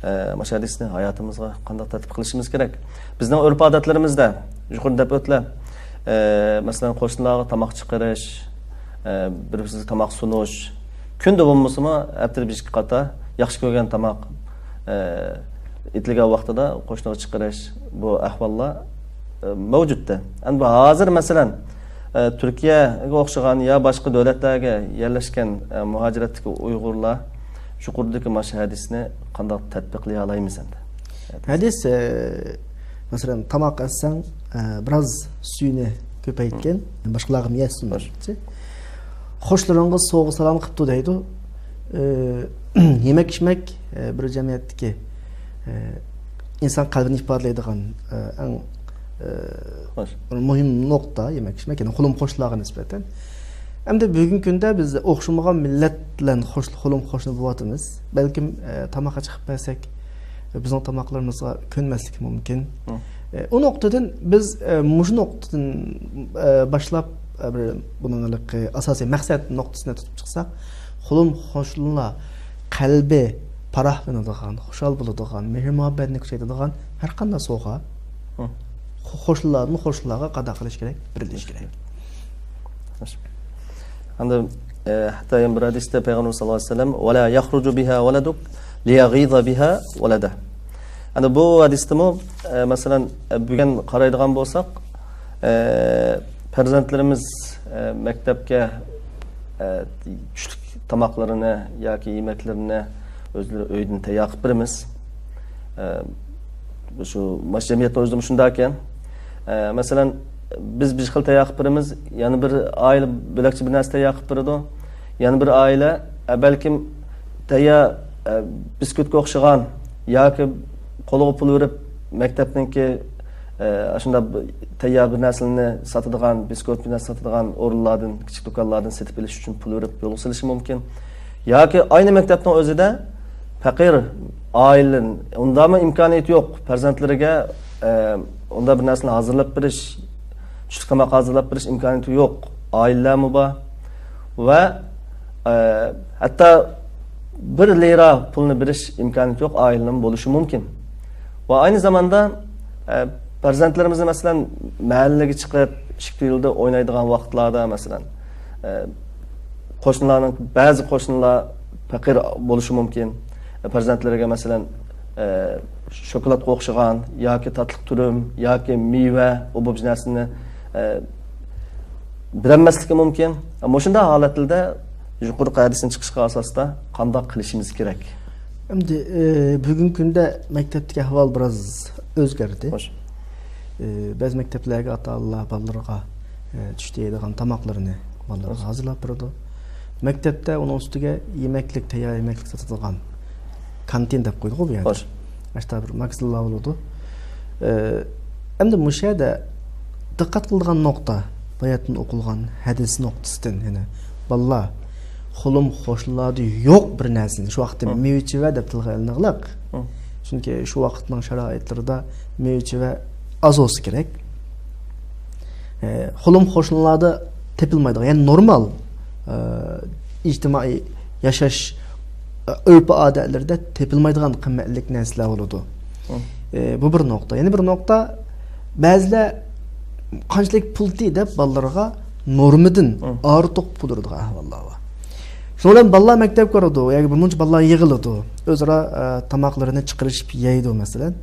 ئە، مانا شۇ ھەدىسنى ھاياتىمىزغا قانداق تەتبىق قىلىشىمىز كېرەك؟ بىزنىڭ ئۆرپ-ئادەتلىرىمىزدە، يۇقىرىدا دەپ ئۆتلە، ئە، مەسىلەن، قوشنىلارغا تاماق چىقىرىش، ئە، بىر-بىرسىگە تاماق سۇنۇش، كۈندە بولمىسىمۇ، ھەپتىدە بىر-ئىككى قاتا ياخشى كۆرگەن تاماق، ئە، ئېتىلگەن ۋاقتىدا قوشنىغا چىقىرىش، بۇ ئەھۋاللار، ئە، مەۋجۇتتى. ئەمدى بۇ ھازىر، مەسىلەن، ئە، تۈركىيەگە ئوخشىغان يا باشقا دۆلەتلەرگە يەرلەشكەن، ئە، مۇھاجىرەتتىكى ئۇيغۇرلار يۇقىرىدىكى مانا شۇ ھەدىسنى قانداق تەتبىقلىيالايمىز ئەمدى؟ ھەدىس، ئە، مەسىلەن، تاماق ئەتسەڭ، ئە، بىراز سۈيىنى كۆپەيتكىن، باشقىلارغا يەتسۇن دېمەكچى. خوشلىرىڭغا سوۋغا سالام قىپتۇ دەيدۇ. ئە، يېمەك-ئىچمەك، ئە، بىر جەمئىيەتتىكى، ئە، ئىنسان قەلبىنى ئىپادىلەيدىغان، ئە، ئەڭ، ئە، بىر مۇھىم نۇقتا يېمەك-ئىچمەك، يەنى خۇلۇم خوشلارغا نىسبەتەن. ئەمدى بۈگۈنكى كۈندە بىز ئوخشىمىغان مىللەت بىلەن خوش، خۇلۇم خوشنا بولۇۋاتىمىز. بەلكىم، ئە، تاماققا چىقىپ بەرسەك، بىزنىڭ تاماقلىرىمىزغا كۆنمەسلىكى مۇمكىن. ئە، ئۇ نۇقتىدىن بىز، ئە، مۇشۇ نۇقتىدىن، ئە، باشلاپ، ئە، بىر بۇنىڭ ھېلىقى ئاساسىي مەقسەت نۇقتىسىنى تۇتۇپ چىقساق، خۇلۇم خوشنىلار قەلبى پاراھلىنىدىغان، خۇشال بولىدىغان، مېھىر-مۇھەببەتنى كۈچەيتىدىغان ھەر قانداق سوۋغا، خۇ-، خوشنىلاردىن خوشنىلارغا قانداق قىلىش كېرەك؟ بېرىلىشى كېرەك. ئەمدى، ئە، ھەتتا يەنە بىر ھەدىستە پەيغەمبەر ساللاللاھۇ ئەلەيھى ۋەسەللەم، «ۋەلا يەخرۇجۇ بىھا ۋەلەدۇك لىيەغىزە بىھا ۋەلەدەھ». ئەمدى بۇ ھەدىستىمۇ، ئە، مەسىلەن، ئە، بۈگۈن قارايدىغان بولساق، ئە، پەرزەنتلىرىمىز، ئە، مەكتەپكە، ئە، چۈشلۈك تاماقلىرىنى ياكى يېمەكلىرىنى ئۆزلىرى ئۆيدىن تەييار قىلىپ بېرىمىز. ئە، شۇ مانا شۇ جەمئىيەتنىڭ ئۆزىدىمۇ شۇنداكەن. ئە، مەسىلەن، بىز بىر خىل تەييار قىلىپ بېرىمىز، يەنە بىر ئائىلە بۆلەكچە بىر نەرسە تەييار قىلىپ بېرىدۇ. يەنە بىر ئائىلە، ئە، بەلكىم تەييار، ئە، بىسكۈتكە ئوخشىغان ياكى قولىغا پۇل بېرىپ، مەكتەپنىڭكى، ئە، ئاشۇنداق بىر تەييار بىر نەرسىلەرنى ساتىدىغان، بىسكۈت بىر نەرسە ساتىدىغان ئورۇنلاردىن، كىچىك دۇكانلاردىن سېتىپ ئېلىش ئۈچۈن پۇل بېرىپ يولغا سېلىشى مۇمكىن. ياكى ئاينى مەكتەپنىڭ ئۆزىدە پەقىر ئائىلىدىن، ئۇنداقمۇ ئىمكانىيىتى يوق پەرزەنتلىرىگە، ئە، ئۇنداق بىر نەرسىنى ھازىرلاپ بېرىش، چۈشلۈك تاماق ھازىرلاپ بېرىش ئىمكانىيىتى يوق ئائىلىلەرمۇ بار. ۋە، ئە، ھەتتا بىر لىرا پۇلنى بېرىش ئىمكانىيىتى يوق ئائىلىنىڭ بولۇشى مۇمكىن. ۋە ئاينى زاماندا، ئە، پەرزەنتلىرىمىزنى، مەسىلەن، مەھەللىگە چىقىپ، ئىشىك تۈۋىلىدە ئوينايدىغان ۋاقىتلاردا، مەسىلەن، ئە، قوشنىلارنىڭ، بەزى قوشنىلار پەقىر بولۇشى مۇمكىن. پەرزەنتلىرىگە، مەسىلەن، ئە، شوكولادقا ئوخشىغان ياكى تاتلىق تۈرۈم ياكى مېۋە، ئۇ بۇ نەرسىنى، ئە، بېرەلمەسلىكى مۇمكىن. مۇشۇنداق ھالەتلەردە يۇقىرىقى ھەدىستىن چىقىشقا ئاساستا قانداق قىلىشىمىز كېرەك؟ ئەمدى، ئە، بۈگۈنكى كۈندە مەكتەپتىكى ئەھۋال بىراز ئۆزگەردى. خوش. ئە، بەزى مەكتەپلەرگە ئاتا-ئانىلار بالىلىرىغا، ئە، چۈشتە يەيدىغان تاماقلىرىنى بالىلىرىغا خوش. ھازىرلاپ بېرىدۇ. مەكتەپتە ئۇنىڭ ئۈستىگە يېمەكلىك، تەييار يېمەكلىك ساتىدىغان كانتىن دەپ قويدۇققۇ بۇ يەردە. خوش. ئاشتا بىر ماگىزىنلار بولىدۇ. ئە، ئەمدى مۇشۇ يەردە دىققەت قىلىدىغان نۇقتا، باياتىن ئوقۇلغان ھەدىس نۇقتىسىدىن، يەنى بالىلار، خۇلۇم-خوشلىلاردا يوق بىر نەرسىنى، شۇ ۋاقىتتا ھە. مېۋە-چېۋە دەپ تىلغا ئېلىنىغلىق. ھە. چۈنكى شۇ ۋاقىتنىڭ شارائىتلىرىدا مېۋە-چېۋە ئاز بولسا كېرەك. ئە، خۇلۇم-خوشلىلاردا تېپىلمايدىغان، يەنى نورمال، ئە، ئىجتىمائىي ياشاش، ئە، ئۆرپ-ئادەتلىرىدە تېپىلمايدىغان قىممەتلىك نەرسىلەر بولىدۇ. ھە. ئە، بۇ بىر نۇقتا. يەنە بىر نۇقتا، بەزىلەر قانچىلىك پۇلتى دەپ بالىلىرىغا نورمىدىن ھە. ئارتۇق پۇل بېرىدىغان ئەھۋاللار بار. شۇنىڭ بىلەن بالىلار مەكتەپكە بارىدۇ، ياكى بىر مۇنچە بالىلار يىغىلىدۇ. ئۆزئارا، ئە، تاماقلىرىنى چىقىرىشىپ يەيدۇ، مەسىلەن.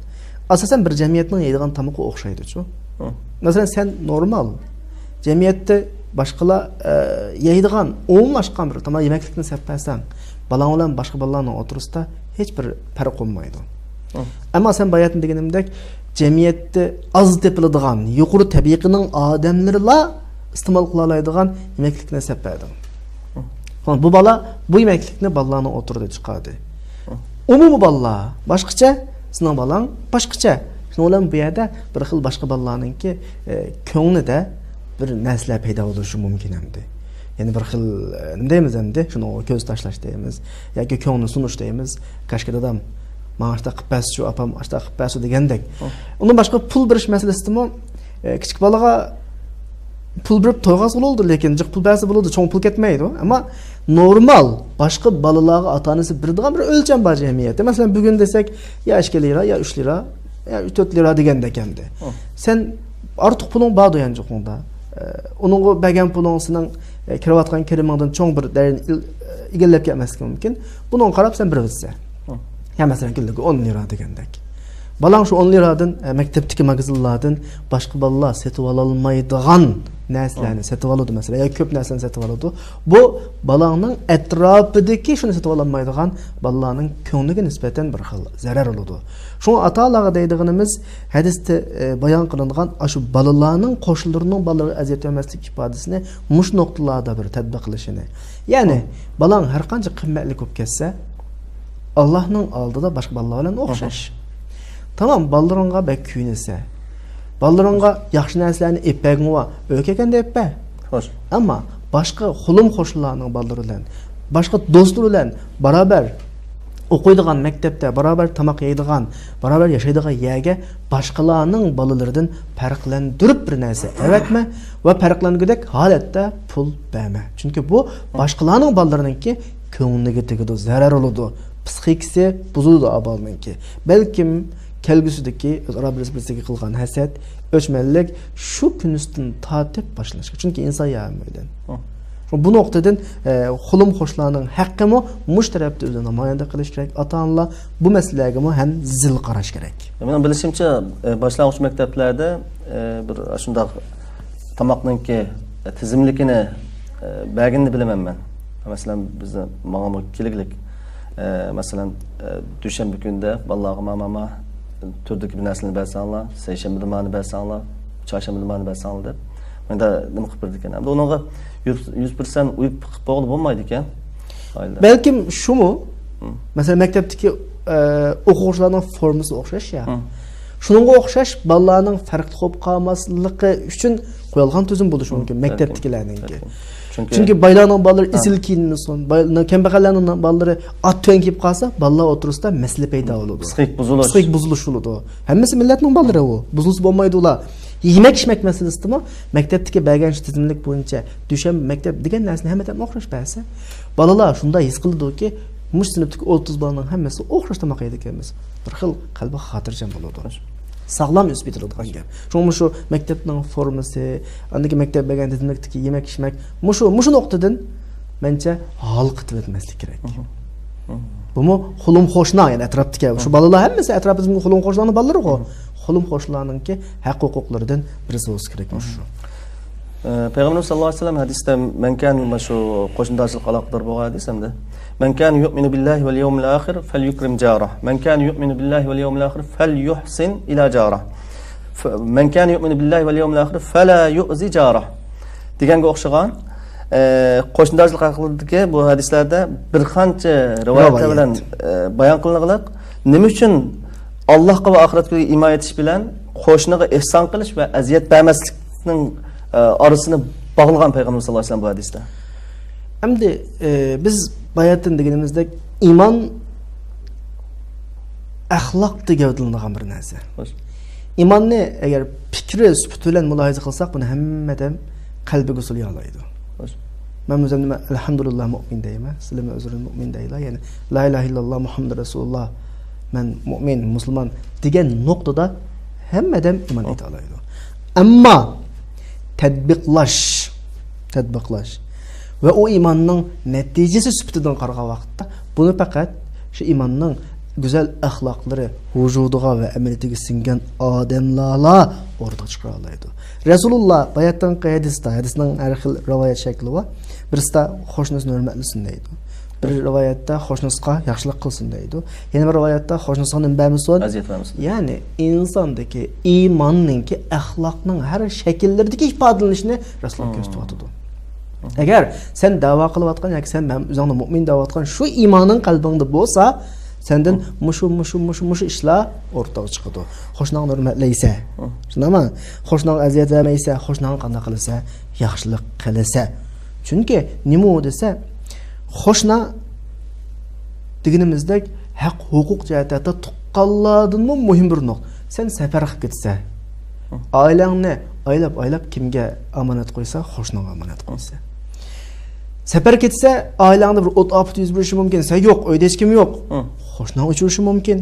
ئاساسەن بىر جەمئىيەتنىڭ يەيدىغان تامىقى ئوخشايدۇچۇ. ھە. مەسىلەن، سەن نورمال جەمئىيەتتە باشقىلار، ئە، يەيدىغان ئومۇملاشقان بىر تاماق يېمەكلىكنى سېلىپ بەرسەڭ، بالاڭ بىلەن باشقا بالىلارنىڭ ئوتتۇرىسىدا ھېچ بىر پەرق بولمايدۇ. ھە. ئەمما سەن باياتىن دېگىنىمدەك، جەمئىيەتتە ئاز تېپىلىدىغان، يۇقىرى تەبىقىنىڭ ئادەملىرىلا ئىستېمال قىلالايدىغان يېمەكلىكنى سېلىپ بەردىڭ. ھە. بۇ بالا بۇ يېمەكلىكنى بالىلارنىڭ ئوتتۇرىدا چىقاردى. ئومۇمىي بالىلار باشقىچە، سېنىڭ بالاڭ باشقىچە. شۇنىڭ بىلەن بۇ يەردە بىر خىل باشقا بالىلارنىڭكى، ئە، كۆڭلىدە بىر نەرسىلەر پەيدا بولۇشى مۇمكىن ئەمدى. يەنە بىر خىل، ئە، نېمە دەيمىز ئەمدى؟ شۇنىڭغا كۆز تاشلاش دەيمىز. ياكى كۆڭلىنى سۇنۇش دەيمىز. كاشكى دادام ماڭا ئاشتاق قىلىپ بەرسىچۇ، ئاپام ئاشتاق قىلىپ بەرسىچۇ دېگەندەك. ئۇ. ئۇنىڭ باشقا پۇل بېرىش مەسىلىسىدىمۇ، ئە، كىچىك بالىغا پۇل بېرىپ تويغازغىلى بولىدۇ، لېكىن جىق پۇل بەرسە بولىدۇ، چوڭ پۇل كەتمەيدۇ. ئەمما نورمال باشقا بالىلارغا ئاتا-ئانىسى بېرىدىغان بىر ئۆلچەم بار جەمئىيەتتە. مەسىلەن، بۈگۈن دېسەك، يا ئىككى لىرا، يا ئۈچ لىرا، يا تۆت لىرا دېگەندەك ئەمدى. ئۇ. سەن ئارتۇق پۇلۇڭ باردۇ يانچۇقۇڭدا. ئە، ئۇنىڭغا بەرگەن پۇلۇڭ سېنىڭ، ئە، كىرىۋاتقان كىرىمىڭدىن چوڭ بىر دەرىجىنى ئىل-، ئە، ئىگىلەپ كەتمەسلىكى مۇمكىن. بۇنىڭغا قاراپ سەن بېرىۋېتىسەن. ئۇ. يا مەسىلەن، كۈنلۈكى ئون لىرا دېگەندەك. بالاڭ شۇ ئون لىرادىن، ئە، مەكتەپتىكى ماگىزىنلاردىن باشقا بالىلار سېتىۋالالمايدىغان نەرسىلەرنى سېتىۋالىدۇ، مەسىلەن، ياكى كۆپ نەرسىلەرنى سېتىۋالىدۇ. بۇ بالاڭنىڭ ئەتراپىدىكى شۇنى سېتىۋالالمايدىغان بالىلارنىڭ كۆڭلىگە نىسبەتەن بىر خىل زەرەر بولىدۇ. شۇڭا ئاتا-ئانىلارغا دەيدىغىنىمىز، ھەدىستە، ئە، بايان قىلىنغان ئاشۇ بالىلارنىڭ قوشنىلىرىنىڭ بالىلىرىغا ئەزىيەت بەرمەسلىك ئىپادىسىنى مۇشۇ نۇقتىلاردا بىر تەتبىق قىلىشىنى. يەنى، بالاڭ ھەر قانچە قىممەتلىك بولۇپ كەتسە، ئاللاھنىڭ ئالدىدا باشقا بالىلار بىلەن ئوخشاش. تامام، بالىلىرىڭغا بەك كۆيۈنسە، بالىلىرىڭغا ياخشى نەرسىلەرنى ئېلىپ بەرگىنىڭ ئۆيگە كەلگەندە ئېلىپ بەر. خوش. ئەمما باشقا خۇلۇم-خوشلىلارنىڭ بالىلىرى بىلەن، باشقا دوستلىرى بىلەن بارابەر ئوقۇيدىغان مەكتەپتە، بارابەر تاماق يەيدىغان، بارابەر ياشايدىغان يەرگە باشقىلارنىڭ بالىلىرىدىن پەرقلەندۈرۈپ بىر نەرسە ئەۋەتمە ۋە پەرقلەنگۈدەك ھالەتتە پۇل بەرمە. چۈنكى بۇ باشقىلارنىڭ بالىلىرىنىڭكى كۆڭلىگە تېگىدۇ، زەرەر بولىدۇ، پسىخىكىسى بۇزۇلىدۇ ئا بالىنىڭكى. بەلكىم كەلگۈسىدىكى ئۆزئارا بىرسى بىرسىگە قىلغان ھەسەت، ئۆچمەنلىك شۇ كۈنىسىدىن تارتىپ باشلىنىشى. چۈنكى ئىنسان يا ھەممەيلەن. بۇ نۇقتىدىن، ئە، خۇلۇم-خوشلارنىڭ ھەققىمۇ مۇشۇ تەرەپتە ئۆزىنى نامايەندە قىلىش كېرەك. ئاتا-ئانىلار بۇ مەسىلىلەرگىمۇ ھەم زىل قاراش كېرەك. مېنىڭ بىلىشىمچە، ئە، باشلانغۇچ مەكتەپلەردە، ئە، بىر شۇنداق تاماقنىڭكى، ئە، تىزىملىكىنى، ئە، بەرگىنىنى بىلىمەن مەن. مەسىلەن، بىزنى ماڭىمۇ كېلىگلىك. ئە، مەسىلەن، ئە، دۈشەنبە كۈنىدە بالىلارغا ما، ما، ما، تۈردىكى بىر نەرسىلەرنى بەرسەڭلار، سەيشەنبىدە مانى بەرسەڭلار، چارشەنبىدە مانى بەرسەڭلار دەپ، مەندە نېمە قىلىپ بېرىدىكەن. ئەمدى ئۇنىڭغا يۈز، يۈز پىرسەنت ئۇيۇپ قىلىپ بولغىلى بولمايدىكەن. ئائىلە. بەلكىم شۇمۇ؟ مم. مەسىلەن، مەكتەپتىكى، ئە، ئوقۇغۇچىلارنىڭ فورمىسى ئوخشاش يا. مم. شۇنىڭغا ئوخشاش بالىلارنىڭ پەرقلىق بولۇپ قالماسلىقى ئۈچۈن قويۇلغان تۈزۈم بولۇشى مم. مۇمكىن، بەلكىم. مەكتەپتىكىلەرنىڭكى. بەلكىم. چۈنكى بايلارنىڭ بالىلىرى ئېسىل كىيىنمىسۇن، باي-، كەمبەغەللەرنىڭ بالىلىرى ئات تۆۋەن كىيىپ قالسا، بالىلار ئوتتۇرىسىدا مەسىلە پەيدا بولىدۇ. پسىخىك بۇزۇلۇش. پسىخىك بۇزۇلۇش بولىدۇ. ھەممىسى مىللەتنىڭ بالىلىرى ئۇ. بۇزۇلسا بولمايدۇ ئۇلار. يېمەك-ئىچمەك مەسىلىسىدىمۇ مەكتەپتىكى بەرگەن شۇ تىزىملىك بويىچە دۈشەنبە مەكتەپ دېگەن نەرسىنى ھەممە تەرەپنى ئوخشاش بەرسە، بالىلار شۇنداق ھېس قىلىدۇكى، مۇشۇ سىنىپتىكى ئوتتۇز بالىنىڭ ھەممىسى ئوخشاش تاماق يەيدىكەنمىز. بىر خىل قەلبى خاتىرجەم بولىدۇ. ساغلام ئۆسۈپ يېتىلىدىغان گەپ. شۇڭا مۇشۇ مەكتەپنىڭ فورمىسى، ئاندىن كېيىن مەكتەپ بەرگەن تىزىملىكتىكى يېمەك-ئىچمەك، مۇشۇ، مۇشۇ نۇقتىدىن مەنچە ھالقىتىۋەتمەسلىك كېرەك. بۇمۇ قولۇم قوشنا، يەنى ئەتراپتىكى. شۇ بالىلار ھەممىسى ئەتراپىمىزدىكى قولۇم قوشنىلارنىڭ بالىلىرىغۇ. قولۇم قوشنىلارنىڭكى ھەق ھوقۇقلىرىدىن بىرسى بولسا كېرەك مۇشۇ. ئە، پەيغەمبىرىمىز ساللاللاھۇ ئەلەيھى ۋەسەللەم ھەدىستە، مەن كان، مانا شۇ قوشنىدارچىلىققا ئالاقىدار بولغان ھەدىس ھەمدە، مەن كان يؤمن بالله واليوم الآخر فليكرم جاره، من كان يؤمن بالله واليوم الآخر فليحسن إلى جاره، ف-، من كان يؤمن بالله واليوم الآخر فلا يؤذ جاره دېگەنگە ئوخشىغان، ئە، قوشنىدارچىلىق ھەققىدىكى بۇ ھەدىسلەردە بىر قانچە رىۋايەتلەر بىلەن، ئە، بايان قىلىنغانلىق. نېمە ئۈچۈن ئاللاھقا ۋە ئاخىرەت كۈنىگە ئىمان ئېيتىش بىلەن قوشنىغا ئېھسان قىلىش ۋە ئەزىيەت بەرمەسلىكنىڭ، ئە، ئارىسىنى باغلىغان پەيغەمبەر ساللاللاھۇ ئەلەيھى ۋەسەللەم بۇ ھەدىستە. ئەمدى، ئە، بىز باياتىن دېگىنىمىزدەك ئىمان ئەخلاقتا گەۋدىلىنىدىغان بىر نەرسە. خوش. ئىماننى ئەگەر پىكرى سۈپىتى بىلەن مۇلاھىزە قىلساق، بۇنى ھەممە ئادەم قەلبىگە سولىيالايدۇ. خوش. مەن ئۆزۈمنى مەن ئەلھەمدۇلىللا مۇئمىن دەيمەن، سىلەرمۇ ئۆزلىرىڭلارنى مۇئمىن دەيلا، يەنى لا ئىلاھە ئىللاللا مۇھەممەدۇر رەسۇلۇللا، مەن مۇئمىن، مۇسۇلمان دېگەن نۇقتىدا ھەممە ئادەم ئىمان ئېيتالايدۇ. ئەمما تەتبىقلاش، تەتبىقلاش ۋە ئۇ ئىماننىڭ نەتىجىسى سۈپىتىدىن قارىغان ۋاقىتتا، بۇنى پەقەت شۇ ئىماننىڭ گۈزەل ئەخلاقلىرى ۋۇجۇدىغا ۋە ئەمەلىيىتىگە سىڭگەن ئادەملەرلا ئورتىغا چىقىرالايدۇ. رەسۇلۇللا باياتىنقى ھەدىستە، ھەدىسنىڭ ھەر خىل رىۋايەت شەكلى بار. بىرسىدە قوشنىسىنى ھۆرمەتلىسۇن دەيدۇ. بىر رىۋايەتتە قوشنىسىغا ياخشىلىق قىلسۇن دەيدۇ. يەنە بىر رىۋايەتتە قوشنىسىغا نېمە بەرمىسۇن؟ ئەزىيەت بەرمىسۇن. يەنى ئىنساندىكى ئىماننىڭكى ئەخلاقنىڭ ھەر شەكىللىرىدىكى ئىپادىلىنىشىنى رەسۇلۇللا كۆرسىتىۋاتىدۇ. ئەگەر سەن دەۋا قىلىۋاتقان ياكى سەن مەن ئۆزۈڭنى مۇئمىن دەۋاتقان شۇ ئىمانىڭ قەلبىڭدە بولسا، سەندىن مۇشۇ، مۇشۇ، مۇشۇ، مۇشۇ ئىشلار ئورتىغا چىقىدۇ. قوشناڭنى ھۆرمەتلەيسەن. شۇنداقمۇ؟ قوشناڭغا ئەزىيەت بەرمەيسەن، قوشناڭغا قانداق قىلىسەن؟ ياخشىلىق قىلىسەن. چۈنكى نېمە ئۇ دېسە، قوشنا دېگىنىمىزدەك ھەق ھوقۇق جەھەتتە ھەتتا تۇغقانلاردىنمۇ مۇھىم بىر نۇقتا. سەن سەپەر قىلىپ كېتىسەن. ئائىلەڭنى ئايلاپ-ئايلاپ كىمگە ئامانەت قويسا، قوشناڭغا ئامانەت قويىسەن. سەپەر كەتسە، ئائىلەڭدە بىر ئوت ئاپىتى يۈز بېرىشى مۇمكىن. سەن يوق، ئۆيدە ھېچكىم يوق. قوشناڭ ئۆچۈرۈشى مۇمكىن.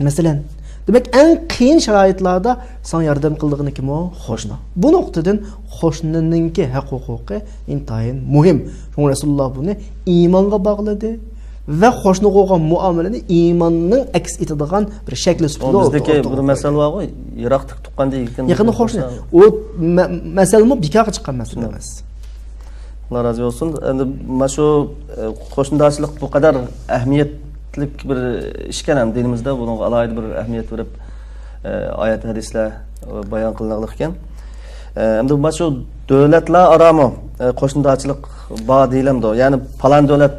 مەسىلەن، دېمەك، ئەڭ قىيىن شارائىتلاردا ساڭا ياردەم قىلىدىغىنى كىم ئۇ؟ قوشنا. بۇ نۇقتىدىن قوشنىنىڭكى ھەق ھوقۇقى ئىنتايىن مۇھىم. شۇڭا رەسۇلۇللا بۇنى ئىمانغا باغلىدى ۋە قوشنىغا بولغان مۇئامىلىنى ئىماننىڭ ئەكس ئېتىدىغان بىر شەكلى سۈپىتىدە بىزدىكى ئوتتۇرىغا بىر مەسەل بارغۇ، يىراقتىكى تۇغقان دېگەن يېقىن قوشنا. ئۇ مە-، مەسەلمۇ بىكارغا چىققان مەسىلە ئەمەس. ئاللا رازى بولسۇن. ئەمدى مانا شۇ، ئە، قوشنىدارچىلىق بۇ قەدەر ئەھمىيەتلىك بىر ئىشكەن، ھەم دىنىمىزدا بۇنىڭغا ئالاھىدە بىر ئەھمىيەت بېرىپ، ئە، ئايەت، ھەدىسلەر بايان قىلىنغانلىق ئىكەن. ئە، ئەمدى مانا شۇ دۆلەتلەر ئارامۇ، ئە، قوشنىدارچىلىق بار دېيىلەمدۇ؟ يەنى پالان دۆلەت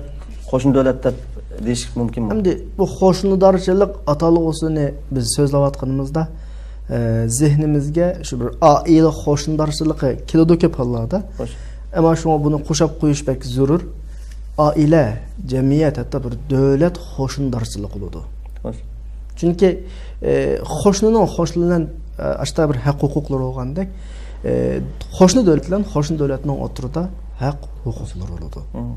قوشنا دۆلەت دەپ دېيىشىش مۇمكىنمۇ؟ ئەمدى بۇ قوشنىدارچىلىق ئاتالغۇسىنى بىز سۆزلەۋاتقىنىمىزدا، ئە، زېھنىمىزگە شۇ بىر ئائىلە قوشنىدارچىلىقى كېلىدۇ كۆپ ھاللاردا. خوش. ئەمما شۇڭا بۇنى قوشاپ قويۇش بەك زۆرۈر. ئائىلە، جەمئىيەت، ھەتتا بىر دۆلەت قوشنىدارچىلىقى بولىدۇ. خوش. چۈنكى، ئە، قوشنىنىڭ قوشنا بىلەن، ئە، ئاشتا بىر ھەق ھوقۇقلىرى بولغاندەك، ئە، قوشنا دۆلەت بىلەن قوشنا دۆلەتنىڭ ئوتتۇرىدا ھەق ھوقۇقلىرى بولىدۇ. مم.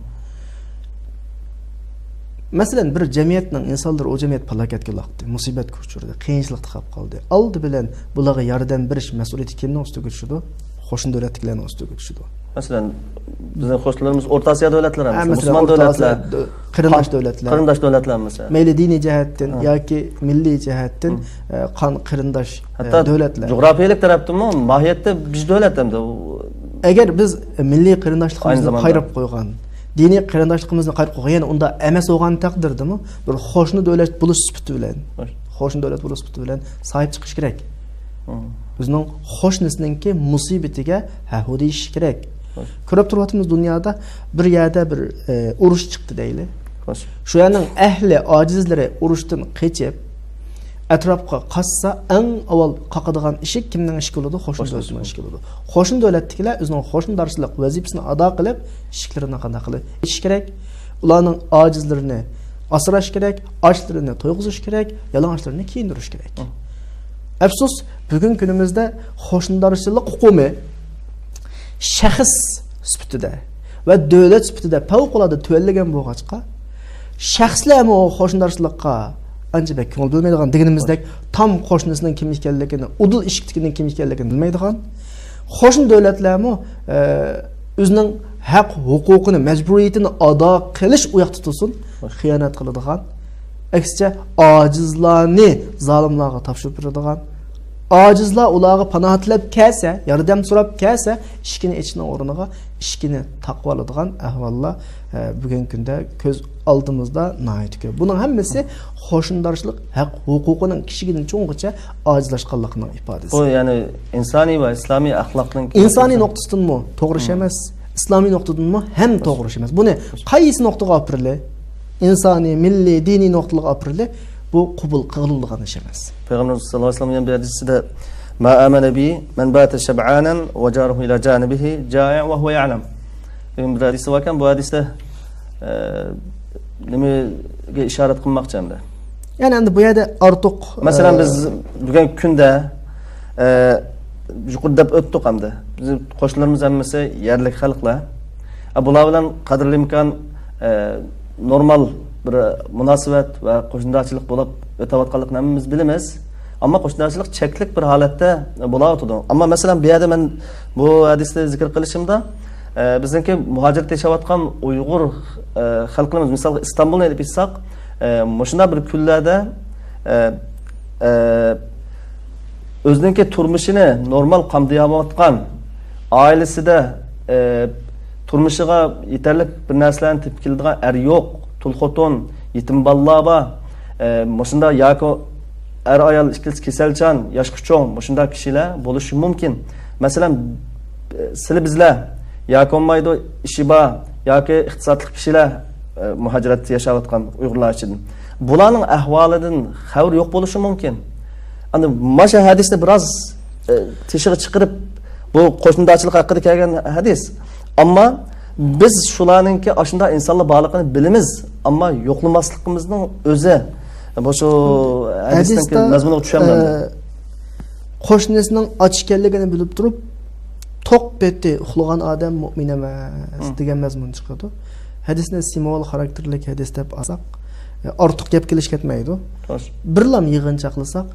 مەسىلەن، بىر جەمئىيەتنىڭ ئىنسانلىرى، ئۇ جەمئىيەت پالاكەتكە ئۇلاقتى، مۇسىبەتكە ئۇچرىدى، قىيىنچىلىقتا قاپ قالدى. ئالدى بىلەن بۇلارغا ياردەم بېرىش مەسئۇلىيىتى كىمنىڭ ئۈستىگە چۈشىدۇ؟ قوشنا دۆلەتتىكىلەرنىڭ ئۈستىگە چۈشىدۇ. مەسىلەن، بىزنىڭ قوشنىلىرىمىز ئورتا ئاسىيا دۆلەتلىرى، ھە، مەسىلەن، مۇسۇلمان دۆلەتلەر، قېرىنداش دۆلەتلەر. قېرىنداش دۆلەتلەر مەسىلەن. مەيلى دىنىي جەھەتتىن ياكى مىللىي جەھەتتىن، ئە، قان قېرىنداش، ئە، دۆلەتلەر. ھەتتا جۇغراپىيەلىك تەرەپتىنمۇ ماھىيەتتە بىز دۆلەت ئەمدى. ئەگەر بىز مىللىي قېرىنداشلىقىمىزنى قايرىپ قويغان، دىنىي قېرىنداشلىقىمىزنى قايرىپ قويغان، يەنى ئۇنداق ئەمەس بولغان تەقدىردىمۇ بىر قوشنا دۆلەت بولۇش سۈپىتى بىلەن، قوشنا دۆلەت بولۇش سۈپىتى بىلەن ساھىب چىقىش كېرەك. بىزنىڭ قوشنىسىنىڭكى مۇسىبىتىگە ھەھۇ دېيىش كېرەك. كۆرۈپ تۇرۇۋاتىمىز، دۇنيادا بىر يەردە بىر، ئە، ئۇرۇش چىقتى دەيلى. شۇ يەرنىڭ ئەھلى، ئاجىزلىرى ئۇرۇشتىن قېچىپ، ئەتراپقا قاچسا، ئەڭ ئاۋۋال قاقىدىغان ئىشىك كىمنىڭ ئىشىكى بولىدۇ؟ قوشنا دۆلەتنىڭ ئىشىكى بولىدۇ. قوشنا دۆلەتتىكىلەر ئۆزىنىڭ قوشنىدارچىلىق ۋەزىپىسىنى ئادا قىلىپ، ئىشىكلىرىنى قانداق قىلىپ ئېچىش كېرەك؟ ئۇلارنىڭ ئاجىزلىرىنى ئاسراش كېرەك، ئاچلىرىنى تويغۇزۇش كېرەك، يالىڭاچلىرىنى كىيىندۈرۈش كېرەك. ئەپسۇس، بۈگۈنكى كۈنىمىزدە قوشنىدارچىلىق ئۇقۇمى شەخس سۈپىتىدە ۋە دۆلەت سۈپىتىدە پەۋقۇلئاددە تۆۋەنلىگەن بولغاچقا، شەخسلەرمۇ قوشنىدارچىلىققا ئانچە بەك كۆڭۈل بۆلمەيدىغان، دېگىنىمىزدەك، تام قوشنىسىنىڭ كىم ئىكەنلىكىنى، ئۇدۇل ئىشىكتىكىنىڭ كىم ئىكەنلىكىنى بىلمەيدىغان، قوشنا دۆلەتلەرمۇ، ئە، ئۆزىنىڭ ھەق ھوقۇقىنى، مەجبۇرىيىتىنى ئادا قىلىش ئۇ ياقتا تۇرسۇن، خىيانەت قىلىدىغان، ئەكسىچە، ئاجىزلارنى زالىملارغا تاپشۇرۇپ بېرىدىغان، ئاجىزلار ئۇلارغا پاناھ تىلەپ كەلسە، ياردەم سوراپ كەلسە، ئىشىكىنى ئېچىشنىڭ ئورنىغا ئىشىكىنى تاقىۋالىدىغان ئەھۋاللار، ئە، بۈگۈنكى كۈندە كۆز ئالدىمىزدا ناھايىتى كۆپ. بۇنىڭ ھەممىسى قوشنىدارچىلىق ھەق ھوقۇقىنىڭ كىچىكىدىن چوڭغىچە ئاجىزلاشقانلىقىنىڭ ئىپادىسى. بۇ، يەنى، ئىنسانىي ۋە ئىسلامىي ئەخلاقنىڭ ئىنسانىي نۇقتىسىدىنمۇ توغرا ئىش ئەمەس. ئىسلامىي نۇقتىدىنمۇ ھەم توغرا ئىش ئەمەس. بۇنى قايسى نۇقتىغا ئاپىرىلى؟ ئىنسانىي، مىللىي، دىنىي نۇقتىلىق ئاپىرىلى، بۇ قوبۇل قىلىنىدىغان ئىش ئەمەس. پەيغەمبىرىمىز سەللەللاھۇ ئەلەيھى ۋەسەللەم يەنە بىر ھەدىسىدە، ما ئامەنە بى مەن باتە شەبئانەن ۋە جارۇھۇ ئىلا جانىبىھى جائىئەن ۋە ھۇۋە يەئلەم. دېگەن بىر ھەدىسى باركەن، بۇ ھەدىستە، ئە، نېمىگە ئىشارەت قىلماقچى ئەمدى؟ يەنى ئەمدى بۇ يەردە ئارتۇق، مەسىلەن، ئە، بىز بۈگۈنكى كۈندە، ئە، يۇقىرىدا دەپ ئۆتتۇق ئەمدى. بىزنىڭ قوشنىلىرىمىز ھەممىسى يەرلىك خەلقلەر. ئە، بۇلار بىلەن قەدىرلىمىكان، ئە، نورمال بىر مۇناسىۋەت ۋە قوشنىدارچىلىق بولۇپ ئۆتۈۋاتقانلىقىنى ھەممىمىز بىلىمىز. ئەمما قوشنىدارچىلىق چەكلىك بىر ھالەتتە بولاۋاتىدۇ. ئەمما مەسىلەن، بۇ يەردە مەن بۇ ھەدىسنى زىكىر قىلىشىمدا، ئە، بىزنىڭكى مۇھاجىرەتتە ياشاۋاتقان ئۇيغۇر، ئە، خەلقىمىز، مىسالغا، ئىستانبۇلنى ئېلىپ ئېيتساق، ئە، مۇشۇنداق بىر كۈنلەردە، ئە، ئە، ئۆزىنىڭكى تۇرمۇشىنى نورمال قامدىيالمايۋاتقان، ئائىلىسىدە، ئە، تۇرمۇشىغا يېتەرلىك بىر نەرسىلەرنى تېپىپ كېلىدىغان ئەر يوق، تۇل خوتۇن، يېتىم بالىلار بار. ئە، مۇشۇنداق ياكى ئەر-ئايال ئىككىلىسى كېسەلچان، ياشقا چوڭ، مۇشۇنداق كىشىلەر بولۇشى مۇمكىن. مەسىلەن، سىلى بىزلەر ياكى بولمايدۇ، ئىشى بار ياكى ئىقتىسادلىق كىشىلەر، ئە، مۇھاجىرەتتە ياشاۋاتقان ئۇيغۇرلار ئىچىدىن. بۇلارنىڭ ئەھۋالىدىن خەۋىرى يوق بولۇشى مۇمكىن. ئەمدى مانا شۇ ھەدىسنى بىراز، ئە، تېشىغا چىقىرىپ، بۇ قوشنىدارچىلىق ھەققىدە كەلگەن ھەدىس. ئەمما بىز شۇلارنىڭكى ئاشۇنداق ئىنسانلار بارلىقىنى بىلىمىز، ئەمما يوقلىماسلىقىمىزنىڭ ئۆزى بۇ شۇ ھەدىستىن ھەدىستە، مەزمۇنغا چۈشەلمەمدۇ؟ ئە، قوشنىسىنىڭ ئاچ ئىكەنلىكىنى بىلىپ تۇرۇپ، توق پېتى ئۇخلىغان ئادەم مۇئمىن ئەمەس، ھە، دېگەن مەزمۇن چىقىدۇ. ھەدىسنى سىمۋول خاراكتېرلىك ھەدىس دەپ ئالساق، ئە، ئارتۇق گەپ قىلىش كەتمەيدۇ. راست. بىرلام يىغىنچاقلىساق،